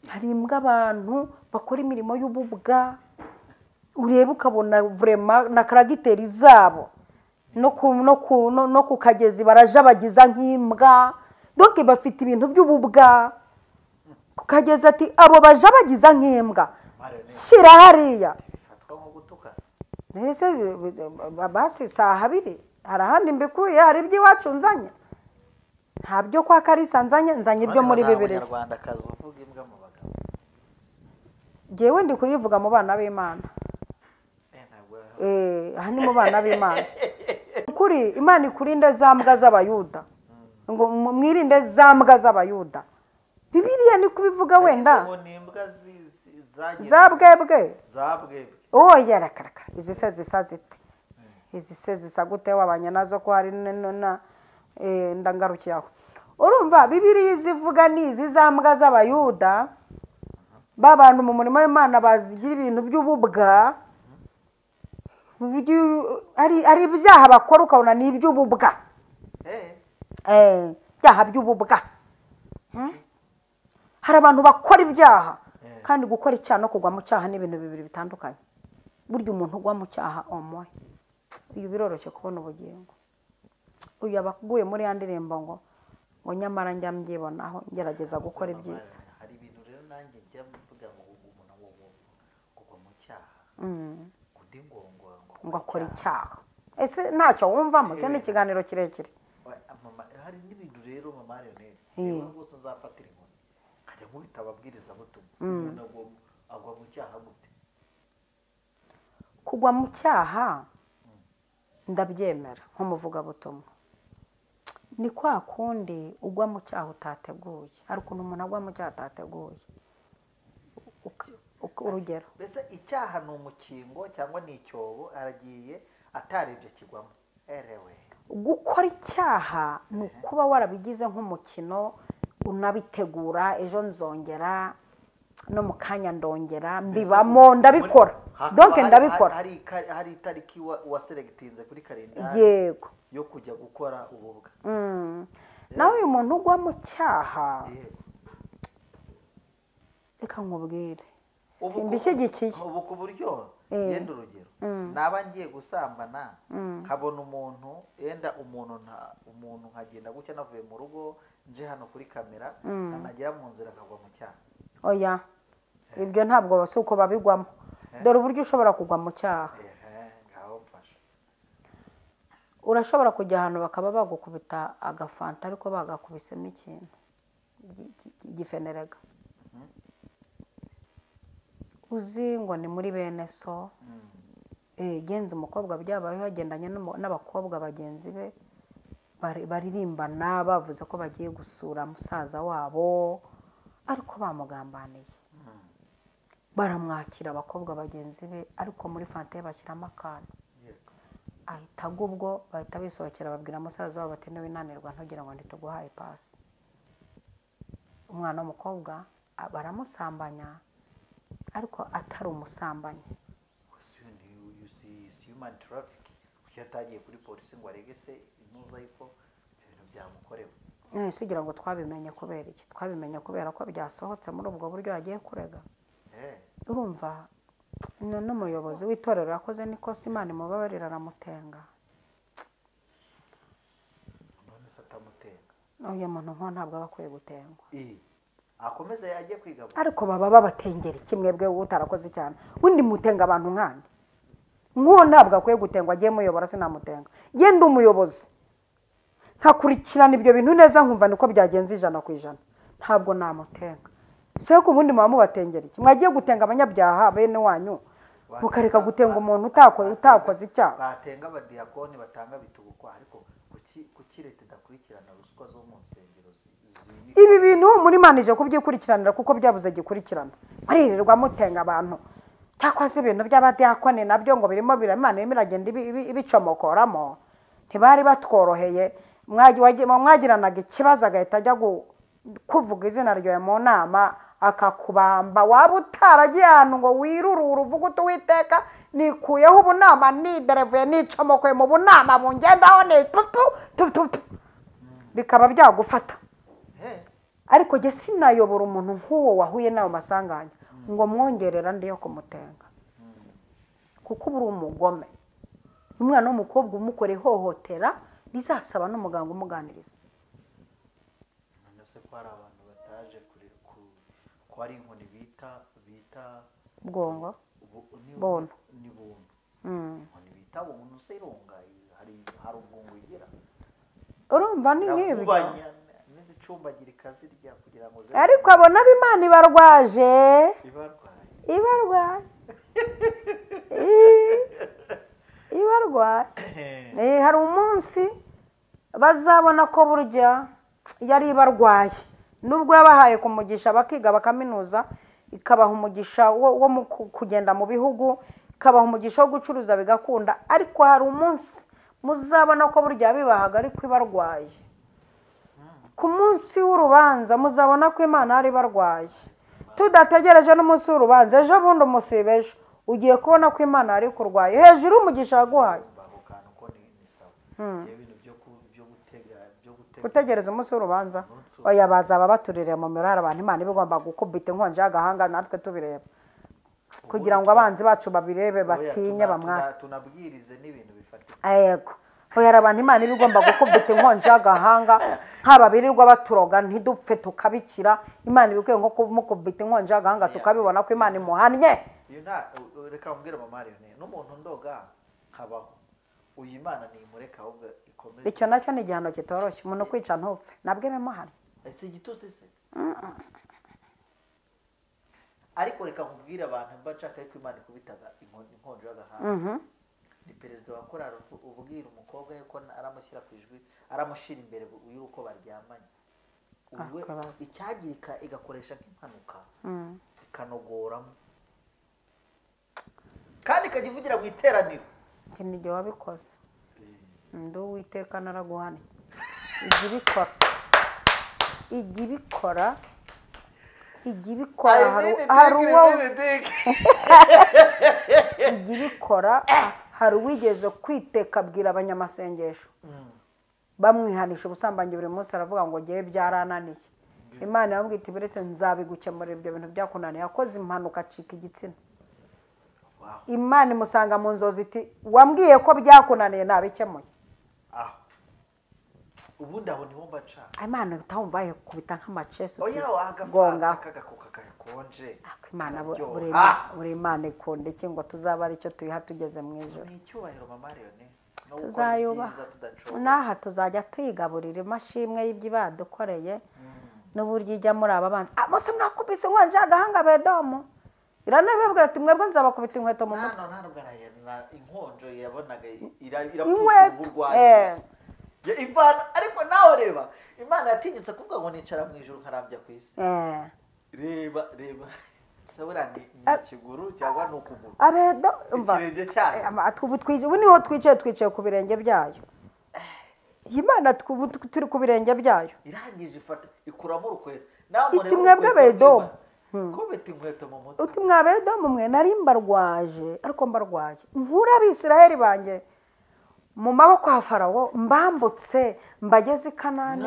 Hari imbwa abantu bakora imirimo y'ububwa, ureba ukabona vrema na karagiteri zabo no ku kagezi barajabagiza nk'imbwa. Donc bafite ibintu by'ububwa. Ku kagezi ati abo bajabagiza nk'imbwa, shyira hariya. Nese basi saha abiri hari ahandi mbikuye, hari iby'iwacu nzanye, nta byo kwa Kalisa nzanye, nzanye ibyo muri Bibiliya. Jyewe ndi kuyivuga mu bana b'Imana. Aha ni mu bana b'Imana. Kuri Imana ikurinde za mbwa z'Abayuda, ngo mwirinde za mbwa z'Abayuda. Bibiliya ni kubivuga wenda za bwebwe. Oya rakaraka, izi se zisa zite? Izi se zisa gute? Wabanye nazo ko hari na ndangarukiye aho. Urumva Bibiliya izivuga ni izi za mbwa z'Abayuda, babantu mu murimo w'Imana bazigira ibintu by'ububwa, ari ibyaha bakora ukabona ni iby'ububwa. Ibyaha by'ububwa. Hari abantu bakora ibyaha, kandi gukora icyaha no kugwa mu cyaha ni ibintu bibiri bitandukanye. Burya umuntu ugwa mu cyaha omoye, uyu biroroshye kubona ubugingo. Uyu aba aguye muri ya ndirimbo ngo nyamara njya mbyibonaho ngerageza gukora ibyiza. Hari ibintu rero nanjye njya mvuga ngo umuntu kugwa mu cyaha, undi ngo akora icyaha. Ese ntacyo wumvamo? Cyo ni ikiganiro kirekire. Hari n'ibintu rero mama Lionel, rero rwose nzafatira inkoni nkajya nkubita ababwirizabutumwa. Umuntu agwa mu cyaha gute? Kugwa mu cyaha ndabyemera nk'umuvugabutumwa. Ni kwa kundi ugwa mu cyaha utateguye. Hari ukuntu umuntu agwa mu cyaha atateguye. Urugero, mbese icyaha ni umukingo cyangwa ni icyobo, aragiye atarebye kigwamo. Erewe, gukora icyaha ni ukuba warabigize nk'umukino, unabitegura, ejo nzongera no mu kanya ndongera, mbibamo ndabikora. Donc ndabikora. Hari itariki waselectinze kuri kalendari, yego, yo kujya gukora ububwa. Nawe uyu muntu ugwa mu cyaha, reka nkubwire, simbishyigikiye. Ubu ku buryo yenda urugero, naba ngiye gusambana nkabona umuntu, yenda umuntu nkagenda gutya navuye mu rugo nje hano kuri kamera, nkanagera mu nzira nkagwa mu cyaha. Oya, ibyo ntabwo si uko babigwamo. Dore uburyo ushobora kugwa mu cyaha. Urashobora kujya ahantu bakaba bagukubita agafanta ariko bagakubisemo ikintu gifenerega. Uzi ngo ni muri bene so, Genza umukobwa byabayeho yagendanye n'abakobwa bagenzi be baririmbana, bavuze ko bagiye gusura musaza wabo ariko bamugambaniye. Baramwakira abakobwa bagenzi be, ariko muri fanta bashyiramo akantu. Ahita ubwo bahita bisohokera babwira musaza wabo bati niwinanirwa ntugira ngo ntituguhaye pasi. Umwana w'umukobwa baramusambanya ariko atari umusambanyi. Human traffic kuki atagiye kuri polisi ngo arege se intuza yuko ibintu byamukorewe? Sugira ngo twabimenye kubera iki? Twabimenye kubera ko byasohotse muri ubwo buryo yagiye kurega. Urumva n'umuyobozi w'itorero yakoze n'ikosa, Imana imubabarira aramutenga. None se atamutenga? Uyu muntu nko ntabwo aba akwiye gutengwa. Akomeze yajye kwiga. Ariko baba babatengera kimwe bwe utarakoze cyane. Undi mutenga abantu nkandi. Nk'uwo ntabwo akwiye gutengwa, agiye muyobora sinamutenga. Genda umuyobozi nkakurikirana ibyo bintu neza nkumva niko byagenze 100%. Ntabwo namutenga. Se ko ubundi muba mubatengera iki? Mwagiye gutenga abanyabyaha bene wanyu, mukareka gutenga umuntu utakoze icyaha. Batenga abadiyakoni batanga bitubukwa, ariko kuki leta idakurikirana ruswa zo mu nsengero zimika? Ibi bintu muri Imana ije kubyikurikiranira kuko byabuze gikurikirana. Muririrwa mutenga abantu. Cyakoze ibintu by'abadiyakoni nabyo ngo birimo Imana irimo iragenda ibicomokoramo. Ntibari batworoheye, mwagiranaga ikibazo agahita ajya kuvuga izina ryawe mu nama akakubamba. Waba utaragiye ahantu ngo wirurure uvuge uti Uwiteka nikuyeho ubunama, niderevuye nicomokoye mu bunama bungendaho ni tutu tutu, bikaba byagufata. Ariko jye sinayobora umuntu nk'uwo wahuye n'ayo masanganya ngo mwongerera ndi yo kumutenga, kuko uba uri umugome. Umwana w'umukobwa umukora ihohotera bizasaba n'umuganga umuganiriza. None se ko hari abantu bataje ko ari inkoni bita bwongo bono ni buntu. Inkoni bita buntu se irunga hari ubwongo igira. Urumva ni nk'ibyo n'izicumbagira ikazirya kugira ngo ariko abona Imana ibarwaje ibarwaje. Hari umunsi bazabona ko burya yari ibarwaye, nubwo yabahaye kumugisha bakiga bakaminuza, ikabaha umugisha wo kugenda mu bihugu, ikabaha umugisha wo gucuruza bigakunda, ariko hari umunsi muzabona ko burya bibahaga ariko ibarwaye. Ku munsi w'urubanza muzabona ko Imana yari ibarwaye. Tudategereje n'umunsi w'urubanza, ejo bundi umusibe ejo ugiye kubona ko Imana yari kurwaye hejuru y'umugisha yaguhaye. Gutegereza umunsi w'urubanza, oya bazaba baturire mu mirara abantu. Imana ibigomba gukubita inkonji y'agahanga natwe tubireba, kugira ngo abanzi bacu babirebe batinye bamwake. Tunabwirize n'ibintu bifatika. Yego. Oya abantu Imana ibigomba gukubita inkonji y'agahanga, nk'aba birirwa baturoga ntidupfe tukabikira. Imana ibikwiye nko kumukubita inkonji y'agahanga tukabibona ko Imana imuhannye. Reka mbwira mama Leone, n'umuntu ndoga nkabaho, uyu Imana nimureka ahubwo ikomeze. Icyo nacyo ni igihano kitoroshye, umuntu kwica ntupfe nabwe bimuhana. Ese igitutsi se? Ariko reka nkubwire abantu mba nshaka ko Imana ikubitaga inkonji y'agahanga. Ni perezida wa korali ubwira umukobwa yuko aramushyira ku ijwi, aramushyira imbere y'uko baryamanye. Icyagirika igakoresha nk'impanuka ikanogoramo, kandi ikajya ivugira mu iteraniro. Iki ni igihe wabikoze, ndi Uwiteka naraguhannye. Ijya ibikora ijya ibikora. Hari uwigeze kwiteka abwira abanyamasengesho bamwihanisha ubusambanyi buri munsi, aravuga ngo ngewe byarananiye. Imana yamubwira iti biretse nzabigukemurira ibyo bintu byakunaniye. Yakoze impanuka acika igitsina. Imana imusanga mu nzozi iti wambwiye ko byakunaniye nabikemuye. Ubundi aho niho mbaca. Imana bitahumva kubita nk'amacesi. Oya agafata kagakoka gakonje. Imana buri Imana ikunda iki ngo tuzaba ari cyo tuyiha tugeze mu ijoro. Ni icyubahiro mama Leone. Tuzayubaha. Naha tuzajya tuyigaburira imashimwe y'ibyo badukoreye n'uburyo ijya muri aba banzi. Mose mwakubise inkonji y'agahanga bedomo. Iranababwira ati mwebwe nzabakubita inkweto mu mutwe. Inkonjo yabonaga irapfusha uburwayi. Ivana ariko nawe reba Imana yatinyutse kuvuga ngo nicara mu ijuru nkarambya ku isi. Reba reba sabura ni ikiguru cyangwa ni ukuguru. Abedo umva ikirenge cyayo. Ubu niho twicaye ku birenge byayo. Imana turi ku birenge byayo. Irangije ifata ikuramo urukweto. Nawe iti mwebwe Abedomu. Kubita inkweto mu mutwe. Uti mwa Abedomu mwe nari mbarwaje ariko mbarwaje. Nkura Abisiraheli banjye mu maboko ya Farawo mbambutse mbageze i Kanani.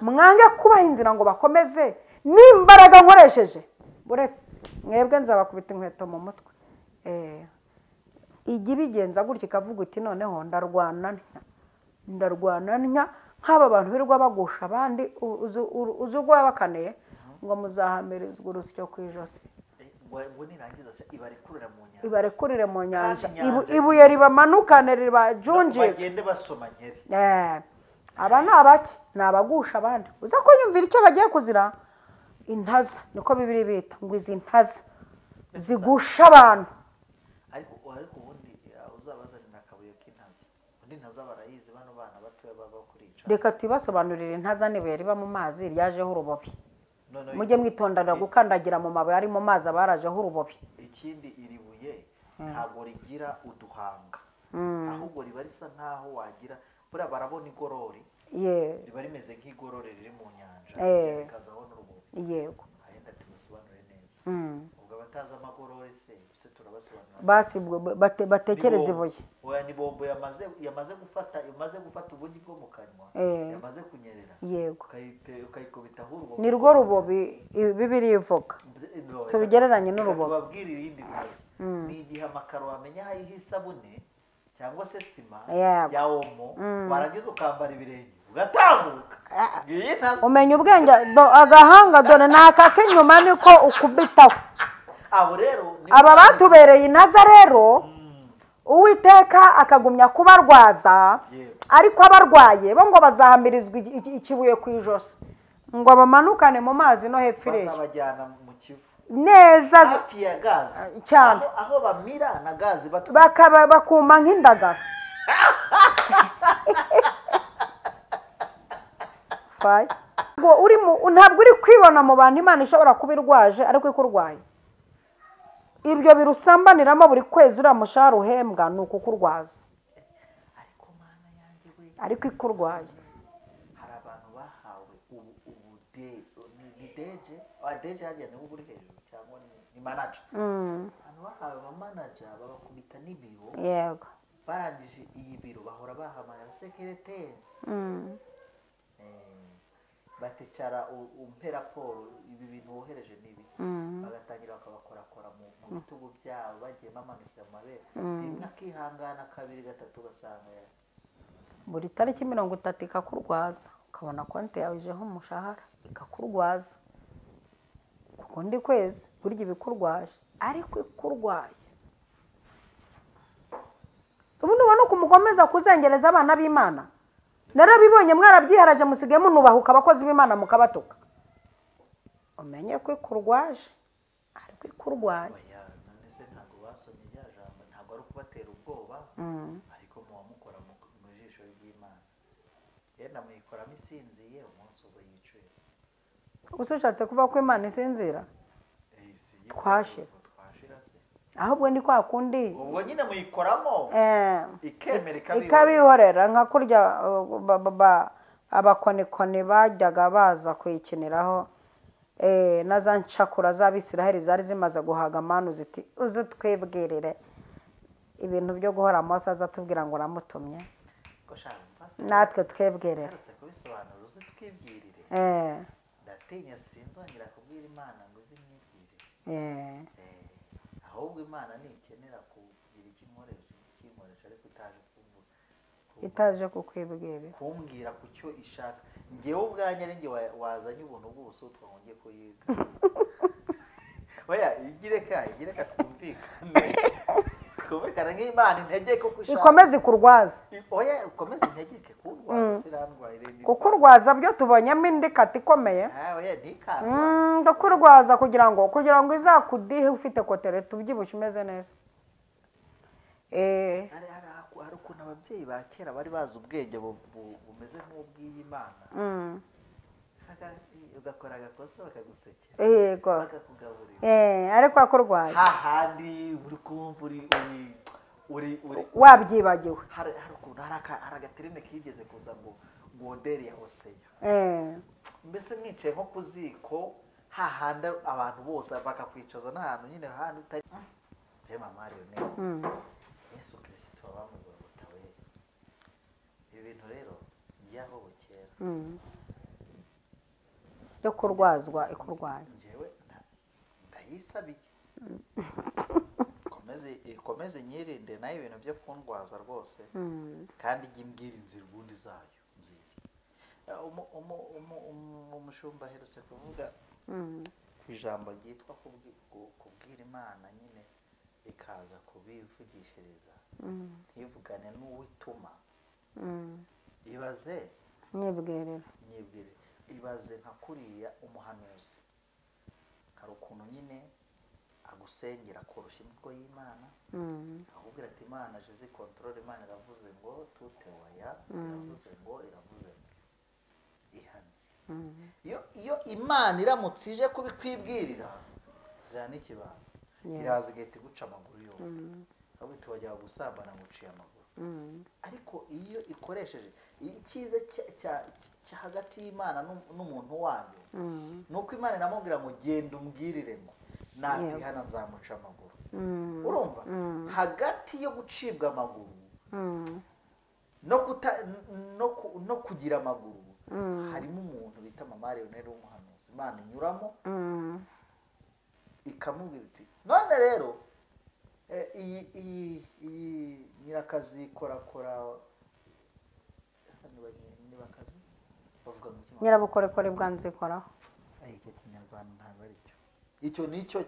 Mwange kubaha inzira ngo bakomeze n'imbaraga nkoresheje. Buretse mwebwe nzabakubita inkweto mu mutwe. Ijya ibigenza gutya ikavuga uti noneho ndarwana ntya nk'aba bantu birirwa bagusha abandi uzi urwo yabakaneye ngo muzahamirizwe urusyo ku ijosi. Ibarekurire mu nyanja ibuye ribamanukane ribajunjike bagende basoma nkeri. Aba ni abaki ni abagusha abandi. Uza kunyumvira icyo bagiye kuzira intaza niko Bibiri bita ngo izi ntaza zigusha abantu. Ariko ubundi uzabazanira akabuye k'intaza undi ntaza barayizi bano bana batoya baba kurica. Reka tubasobanurire intaza n'ibuye riba mu mazi ryajeho urubobi. Mujye mwitondera gukandagira mu mabuye ari mu mazi abarajeho urubobi. Ikindi iri buye ntabwo rigira uduhanga ahubwo riba risa nkaho wagira buriya barabona igorori riba rimeze nk'igorori riri mu nyanja rikazaho n'urubobi. Yego ayenda tubisobanure neza. Ubwo abatazi amagorori se turabasobanurira basi batekereze ibuye. Oya ni bombo yamaze gufata ubugi bwo mu kanwa yamaze kunyerera. Yego ukayikubita urubobi ni rwo rubobi Bibiri ivuga tubigereranye n'urubobi. Tubabwira irindi ntazi ni igihe amakaro wamenya aho isabune cyangwa se sima ya omo warangiza ukambara ibirenge ugatambuka. Umenya ubwenge agahanga dore nakaka inyuma niko ukubitaho. Abo rero aba batubereye intaza rero Uwiteka akagumya kubarwaza ariko abarwaye bo ngo bazahamirizwa ikibuye ku ijosi ngo bamanukane mu mazi no hepfo irere bazabajyana mu Kivu neza hafi ya gazi cyane aho bamira na gazi bakaba bakuma nk'indagara. Ntabwo uri kwibona mu bantu Imana ishobora kuba irwaje ariko ikurwaye. Ibyo birusambaniramo buri kwezi uriya mushahara uhembwa ni ukukurwaza ariko ikurwaye. Hari abantu bahawe ni deje deje hajya ni uri hejuru cyangwa ni manager. Abantu bahawe ba manager babakubita n'ibiro. Yego barangije iyi biro bahora bahamagara secretary baticara umpe raporo ibi bintu wohereje nibi bagatangira bakabakorakora mu bitugu byabo bagiye bamanukira mu mabere rimwe akihangana kabiri gatatu ugasanga buri tariki 30 ikakurwaza ukabona konti yawe ijeho umushahara ikakurwaza kundi kwezi burya ibikurwaje ariko ikurwaye. Ubu nubona uko mukomeza kuzengereza abana b'Imana. Narabibonye mwarabyiharaje musigaye munubahuka abakozi b'Imana mukabatuka. Umenye ko ikurwaje ariko ikurwaye. None se ntabwo basomye rya jambo ntabwo ari ukubatera ubwoba ariko muwamukora mu jisho ry'Imana yenda muyikoramo isinziye umunsi ubwo yicuye. Ushatse kuva ko Imana isinzira twashira ahubwo ni kwa kundi ubwo nyine muyikoramo ikemera ikabihorera nka kurya abakonikoni bajyaga baza kuyikiniraho na za ncakura z'Abisiraheli zari zimaze guhaga amanu ziti uze twibwirire ibintu byo guhora Mose aza atubwira ngo uramutumye natwe twebwerere. Ndatinya sinzongera kubwira Imana ngo uze nyibwire. Ahubwo Imana ntikenera kugira icyo inkoresha ariko itaje kukwibwira kumbwira ku cyo ishaka. Ngewe ubwanjye ari nge wazanye ubuntu bw'ubusutwa ngo ngiye kuyiga. Oya igireka twumvikane. Twumvikane nk'Imana integeke ko ushaka. Ikomeze ikurwaze. Oya, ikomeze integeke kurwaza, sirandwaye. Kukurwaza byo tubonyemo indi kata ikomeye. Oya, ntikandwaze. Ndakurwaza kugira ngo izakudihe ufite kotere tubyibushye umeze neza. Hari ukuntu ababyeyi ba kera bari bazi ubwenge bumeze nk'ubw'Imana. Ugakora agakosa bakagusekera. Yego. Bakakugaburira. Ariko akurwaye. Hahandi uri kumva uri wabyibagiwe. Hari ukuntu hari agaterine kigeze kuza ngo goderi ya Hoseya. Mbese mwicaye nko ku ziko hahandi abantu bose bakakwicaza n'ahantu nyine hahandi utari. Mama Leonel. Yesu Kristo abamugorota we. Ibi bintu rero byaho bukera. Yo kurwazwa ikurwaye. Njyewe ndayisabiye. Ikomeze nyirinde nayo ibintu byo kundwaza rwose. Kandi ijye imbwira inzira ubundi zayo nziza. Umushumba aherutse kuvuga ku ijambo ryitwa kubwira Imana nyine ikaza kubivugishiriza. Ntivugane n'uwituma. Ibaze nyibwirira. Ibaze nka kuriya umuhanuzi. Hari ukuntu nyine agusengera koroshya imitwe y'Imana. Akubwira ati Imana jeze control, Imana iravuze ngo tutewaya, iravuze ngo ihane. Iyo Imana iramutse ije kubikwibwirira zira n'ikibano. Iraza igahita iguca amaguru yombi. Ahubwo iti wajya gusambana nguciye amaguru. Ariko iyo ikoresheje icyiza cya hagati y'Imana n'umuntu wayo, nuko Imana iramubwira ngo genda umbwirire ngo natihana nzamuca amaguru. Urumva hagati yo gucibwa amaguru no kugira amaguru harimo umuntu bita Mama Leonel w'umuhanuzi. Imana inyuramo ikamubwira iti none rero iyi nyirakazi korakora nibakazi bavuga ngo nyirabukorekore bwanzikoraho. Icyo kinyarwanda ntabwo ari cyo. Icyo nicyo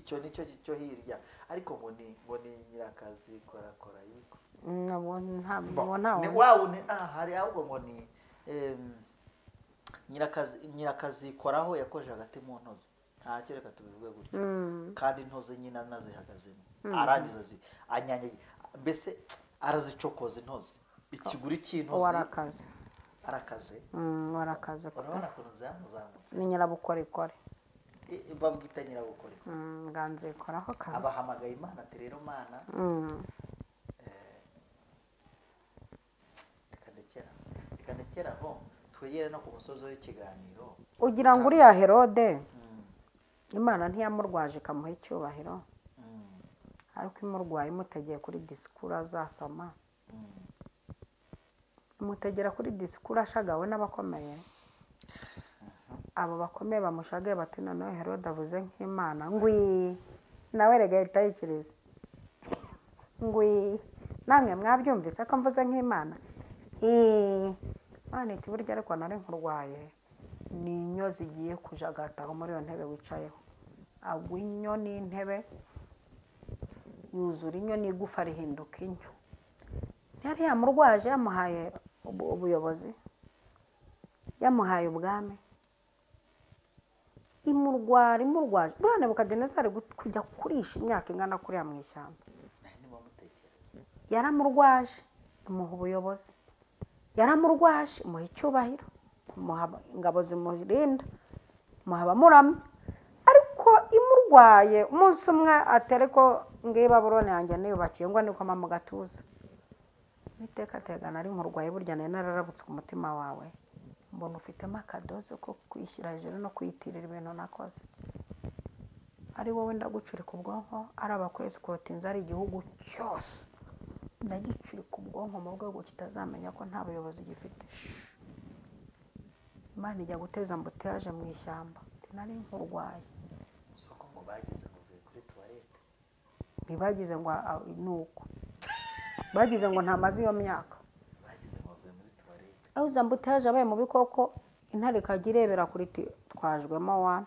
cyo nicyo cyo hirya, ariko ngo ni nyirakazi korakora yiko. Nabo ntabwo ni wawu ni hari ahubwo ngo ni nyirakazi koraho yakoje hagati mu ntozi. Ntacyo reka tubivuge gutyo. Kandi intozi nyina nazihagazemo. Arangiza anyanyagiye mbese arazicokoza intozi. Ikiguri cy'intozi. Warakaze. Arakaze. Warakaze. Urabona ukuntu zamuzamutse. Ni nyirabukorikore. Babwita nyirabukorikore. Nganze koraho kazi. Abahamagaye Imana ati rero Mana. Reka ndekera aho twegere no ku musozo w'ikiganiro. Ugira ngo uriya Herode Imana ntiyamurwaje ikamuha icyubahiro. Ariko imurwaye imutegeye kuri disikuru azasoma. Imutegera kuri disikuru ashagawe n'abakomeye. Abo bakomeye bamushagaye bati noneho Herode avuze nk'Imana ngwi nawe rega ahita yikiriza. Ngwi namwe mwabyumvise ko mvuze nk'Imana. Imana iti burya ariko nari nkurwaye. Ni inyo zigiye kujagataho muri iyo ntebe wicayeho. Agwa inyo n'intebe yuzura inyo n'igufa rihinduka inyo. Yari yamurwaje yamuhaye ubuyobozi, yamuhaye ubwami. Imurwaje. Buriya Nebukadinezari kujya kurisha imyaka ingana kuriya mu ishyamba. Yaramurwaje imuha ubuyobozi, yaramurwaje imuha icyubahiro, imuha ingabo zimurinda, imuha abamuramya. Ariko imurwaye umunsi umwe atere ko ngiyi Babuloni yanjye niyubakiye ngo nikoma mu gatuza. Iteka ategana ari nkurwaye burya nari nararabutse umutima wawe, mbona ufitemo akadoze ko kwishyira hejuru no kwiyitirira ibintu nakoze. Ari wowe ndagucurika ubwonko, ari abakwesikotinze, ari igihugu cyose ndagicurika ubwonko mu rwego kitazamenya ko nta buyobozi gifite. Imana ijya guteza ambutiyaje mu ishyamba nari nkurwaye. Soko ngo bagize ngo uvuye kuri toilette. Ntibagize ngo nuko. Bagize ngo ntamaze iyo myaka. Bagize ngo bavuye muri toilette. Aho ambutiyaje abaye mu bikoko intare ikagirebera kuri twajwemo wana.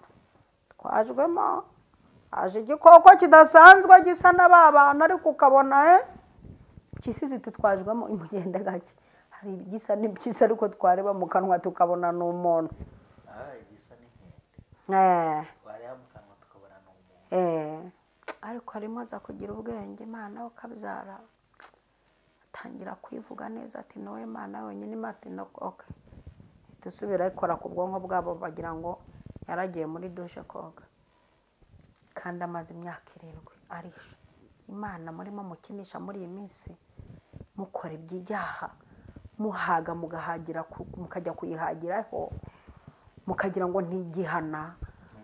Twajwemo. Aje igikoko kidasanzwe gisa n'ababana ariko ukabona impyisi zitutwajwemo imugende gake. Hari igisa n'impyisi ariko twareba mu kanwa tukabona ni umuntu. Igisa n'inkende. Twareba mu kanwa tukabona ni umuntu. Ariko harimo aza kugira ubwenge Imana ukabyara. Atangira kwivuga neza ati nowe Imana wenyine Imana no okay. Dusubira ikora ku bwonko bwabo bagira ngo yaragiye muri dushe koga. Kandi amaze imyaka 7 arisha. Imana murimo mukinisha muri iyi minsi mukora ibyaha muhaga mugahagira mukajya kuyihagiraho mukagira ngo ntigihana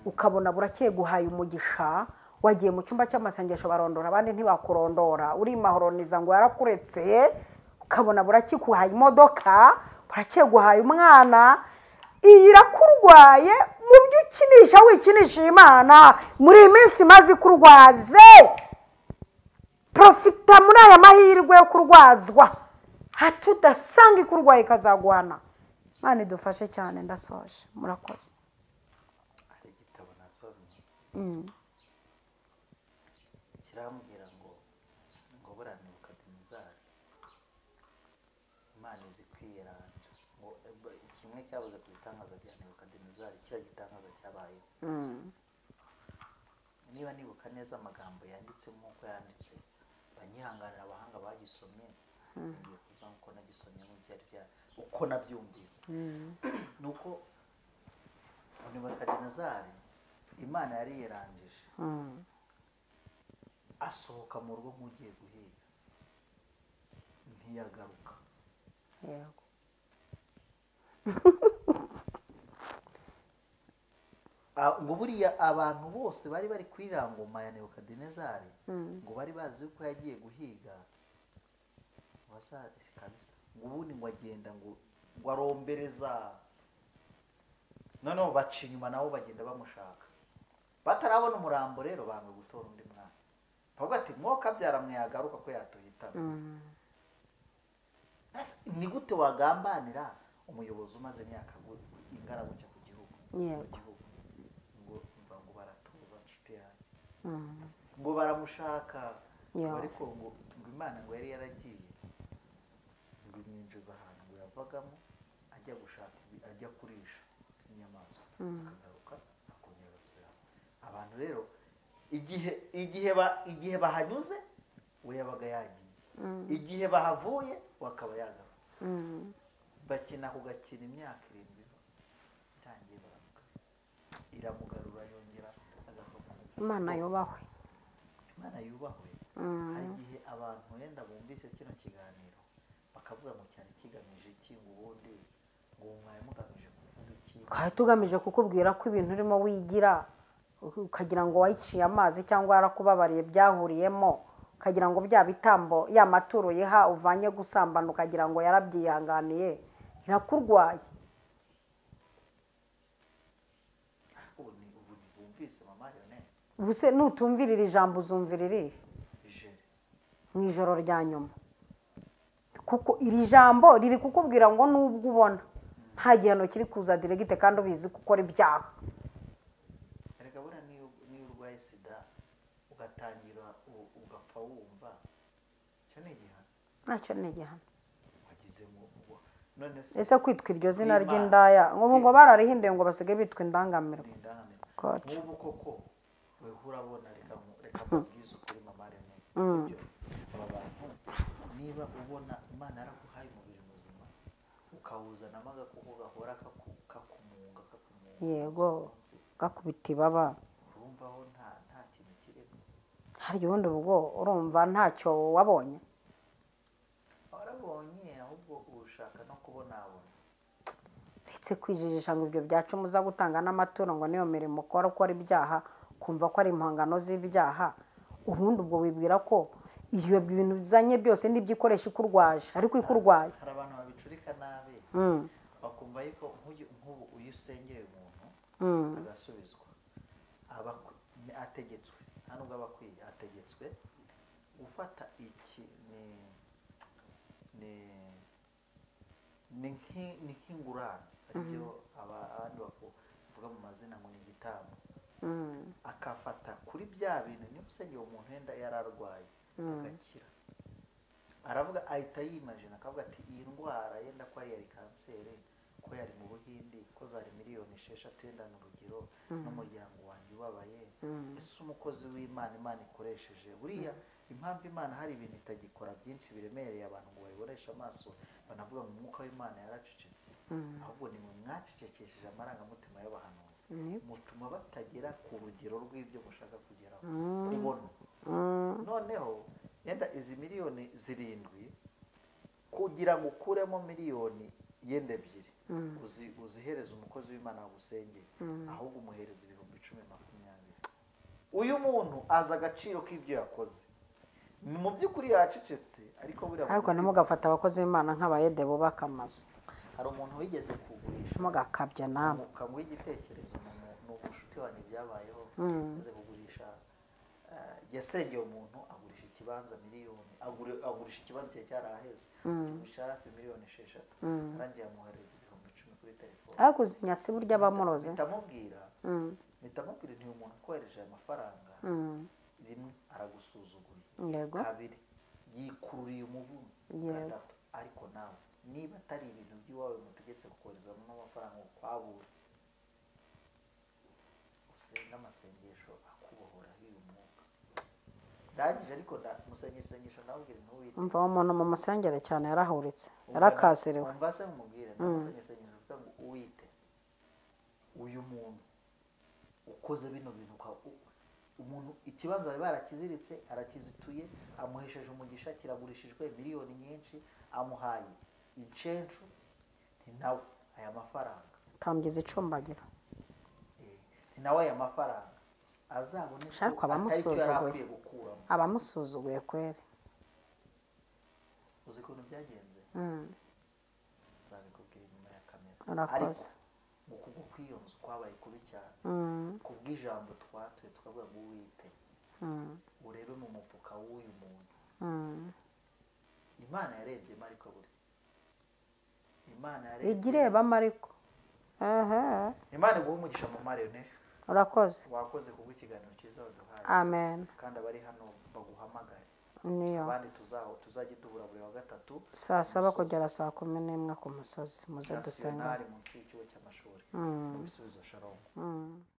ukabona burakeye guhaye umugisha wagiye mu cyumba cy'amasengesho barondora abandi ntibakurondora uri mahoroniza ngo yarakuretse ukabona burakikuhaye imodoka burakeye guhaye umwana iyi irakurwaye mu byo ukinisha wikinisha Imana muri iyi minsi maze ikurwaze profita muri aya mahirwe yo kurwazwa hatudasanga ikurwaye ikazaguhana. Imana idufashe cyane ndasoje murakoze. Hari igitabo nasomye kirambwira ngo buriya Nebukadinezari Imana izi kwiyeranja ngo kimwe cyabuze ku bitangaza bya Nebukadinezari kiriya gitangaza cyabayeho. Niba nibuka neza amagambo yanditse nk'uko yanditse banyihanganira abahanga bagisomye ngiye kuvuga uko nagisomye mu byari bya uko nabyumvise. Nuko Nebukadinezari Imana yari yerangije asohoka mu rugo nk'ugiye guhiga ntiyagaruka. Yego. Ngo buriya abantu bose bari bari kuri ngoma ya Nebukadinezari ngo bari bazi yuko yagiye guhiga kabisa ngo ubundi ngo agenda ngo arombereza noneho baca inyuma nabo bagenda bamushaka batarabona umurambo rero banga gutora undi mwana bavuga ati mwoka byaramwe yagaruka ko yatuhitana. Ni gute wagambanira umuyobozi umaze imyaka ingana gutya ku gihugu? Ngo ngo baratuza nshuti yanjye ngo baramushaka ariko ngo Imana ngo yari yaragiye ngo imwinjiza ahantu ngo yavagamo ajya gushaka ajya kurisha inyamaswa akagaruka akongera agasubiramo. Abantu rero igihe bahanyuze we yabaga yagiye igihe bahavuye wakaba yagarutse. Bakina kugakina imyaka 7 yose itangiye baramugarura iramugarura yongera agaruka. Imana yubahwe. Imana yubahwe. Hari igihe abantu wenda bumvise kino kiganiro bakavuga ngo cyane kigamije iki ngo ubundi ngo mwari mugamije kuvuga iki? Twari tugamije kukubwira ko ibintu urimo wigira ukagira ngo wayiciye amazi cyangwa yarakubabariye byahuriyemo ukagira ngo bya bitambo ya maturo yiha uvanye gusambana ukagira ngo yarabyihanganiye irakurwaye. Ubuse nutumvirira ijambo uzumvirira irihe mu ijoro rya nyuma kuko iri jambo riri kukubwira ngo nubwo ubona nta gihano kiri kuza diregite kandi ubizi gukora ibyaha. Erega buriya niyo urwaye sida ugatangira ugapfa wumva icyo ni igihano. Ntacyo ni igihano. Wagize ngo none se ese kwitwa iryo zina ry'indaya ngo ngo bararihinduye ngo basige bitwa indangamirwa. Nk'ubu koko weho urabona reka mbabwize ukuri mama Rene sibyo? Aba bantu niba ubona Imana yaraguhaye umubiri muzima ukawuzanamo agakoko gahora kakumunga yego gakubita ibaba urumvaho nta kintu kirimo. Hari ubundi ubwo urumva ntacyo wabonye warabonye ahubwo ushaka no kubonabona uretse kwijijisha ngo ibyo byacu muza gutanga n'amaturo ngo niyo mirimo ukora ukora ibyaha kumva ko ari impangano z'ibyaha ubundi ubwo wibwira ko iyo bintu bizanye byose n'ibyikoresha ikurwaje ariko ikurwaye. Hari abantu babicurika nabi bakumva yuko nk'ubu uyu usengeye umuntu agasubizwa aba ategetswe nta nubwo aba akwiye ategetswe gufata iki ni nk'ingurane aribyo abandi bavuga mu mazina ngo ni igitambo Akafata kuri bya bintu niba usengeye umuntu wenda yararwaye agakira, aravuga ahita yimagina akavuga ati iyi ndwara yenda ko yari kanseri, ko yari mu Buhindi, ko zari miliyoni 6 yenda ni urugero, n'umuryango wanjye ubabaye. Ese umukozi w'Imana Imana ikoresheje buriya impamvu Imana hari ibintu itagikora byinshi biremereye abantu ngo babiboneshe amaso, banavuga ngo umwuka w'Imana yaracecetse, ahubwo ni mwe mwacecekesheje amarangamutima y'abahanuzi, mutuma batagera ku rugero rw'ibyo mushaka kugeraho kubona. Noneho yenda izi miliyoni 7 kugira ngo ukuremo miliyoni yenda 2 uzihereza umukozi w'Imana wagusengeye, ahubwo umuhereza 10,000 20,000. Uyu muntu azi agaciro k'ibyo yakoze, mu by'ukuri yacecetse, ariko buriya ariko ntimugafate abakozi b'Imana nk'abayede bubaka amazu. Hari umuntu wigeze kugurisha, mugakabya namwe kamuha igitekerezo, ni umushuti wanjye byabayeho, yigeze kugurisha, yasengeye umuntu agurisha ikibanza miliyoni, agurisha ikibanza cye cyaraheze, agurisha hafi miliyoni 6, arangiye amuhereza 10,000 kuri telefone. Ariko uzi burya bamuroze. Mitamubwira nti uyu muntu ukohereje aya mafaranga, rimwe aragusuzuguye, kabiri yikururiye umuvumo, gatatu ariko nawe niba atari ibintu by'iwawe mutegetse kukoherezamo amafaranga ukwabura, usenga amasengesho akubohora uyu mwuka. Ndangije ariko ndamusengesha ndamubwira ntuwite. Umva umuntu mu musengere cyane yarahuritse, yarakasiriwe. Umva se mumubwire ndamusengesha uvuga ngo uwite uyu muntu ukoze bino bintu, umuntu ikibanza bari barakiziritse arakizituye, amuhesheje umugisha, kiragurishijwe miliyoni nyinshi, amuhaye incencu, nti nawe aya mafaranga kamgize icumbagira, nti nawe aya mafaranga azabone ko atari cyo yari akwiye gukuramo, abamusuzuguye kweri. Uzi ukuntu byagenze? Nzabikubwira inyuma ya kamera. Urakoze. Mu kugwa kw'iyo nzu kwabaye kubi cyane, kubw'ijambo twatuye tukavuga ngo uwite urebe mu mufuka w'uyu muntu. Imana yarebyemo ariko buri Imana yarebye igirebamo ariko Imana iguhe umugisha mu marene. Urakoze, wakoze kubw'ikiganiro cyiza waduhaye. Amen. Kandi abari hano baguhamagare, niyo abandi tuzajya duhura buri wa gatatu saa 7 kugera saa 11 ku musozi, muze dusenga munsi y'ikigo cy'amashuri mu Bisubizo Shalom.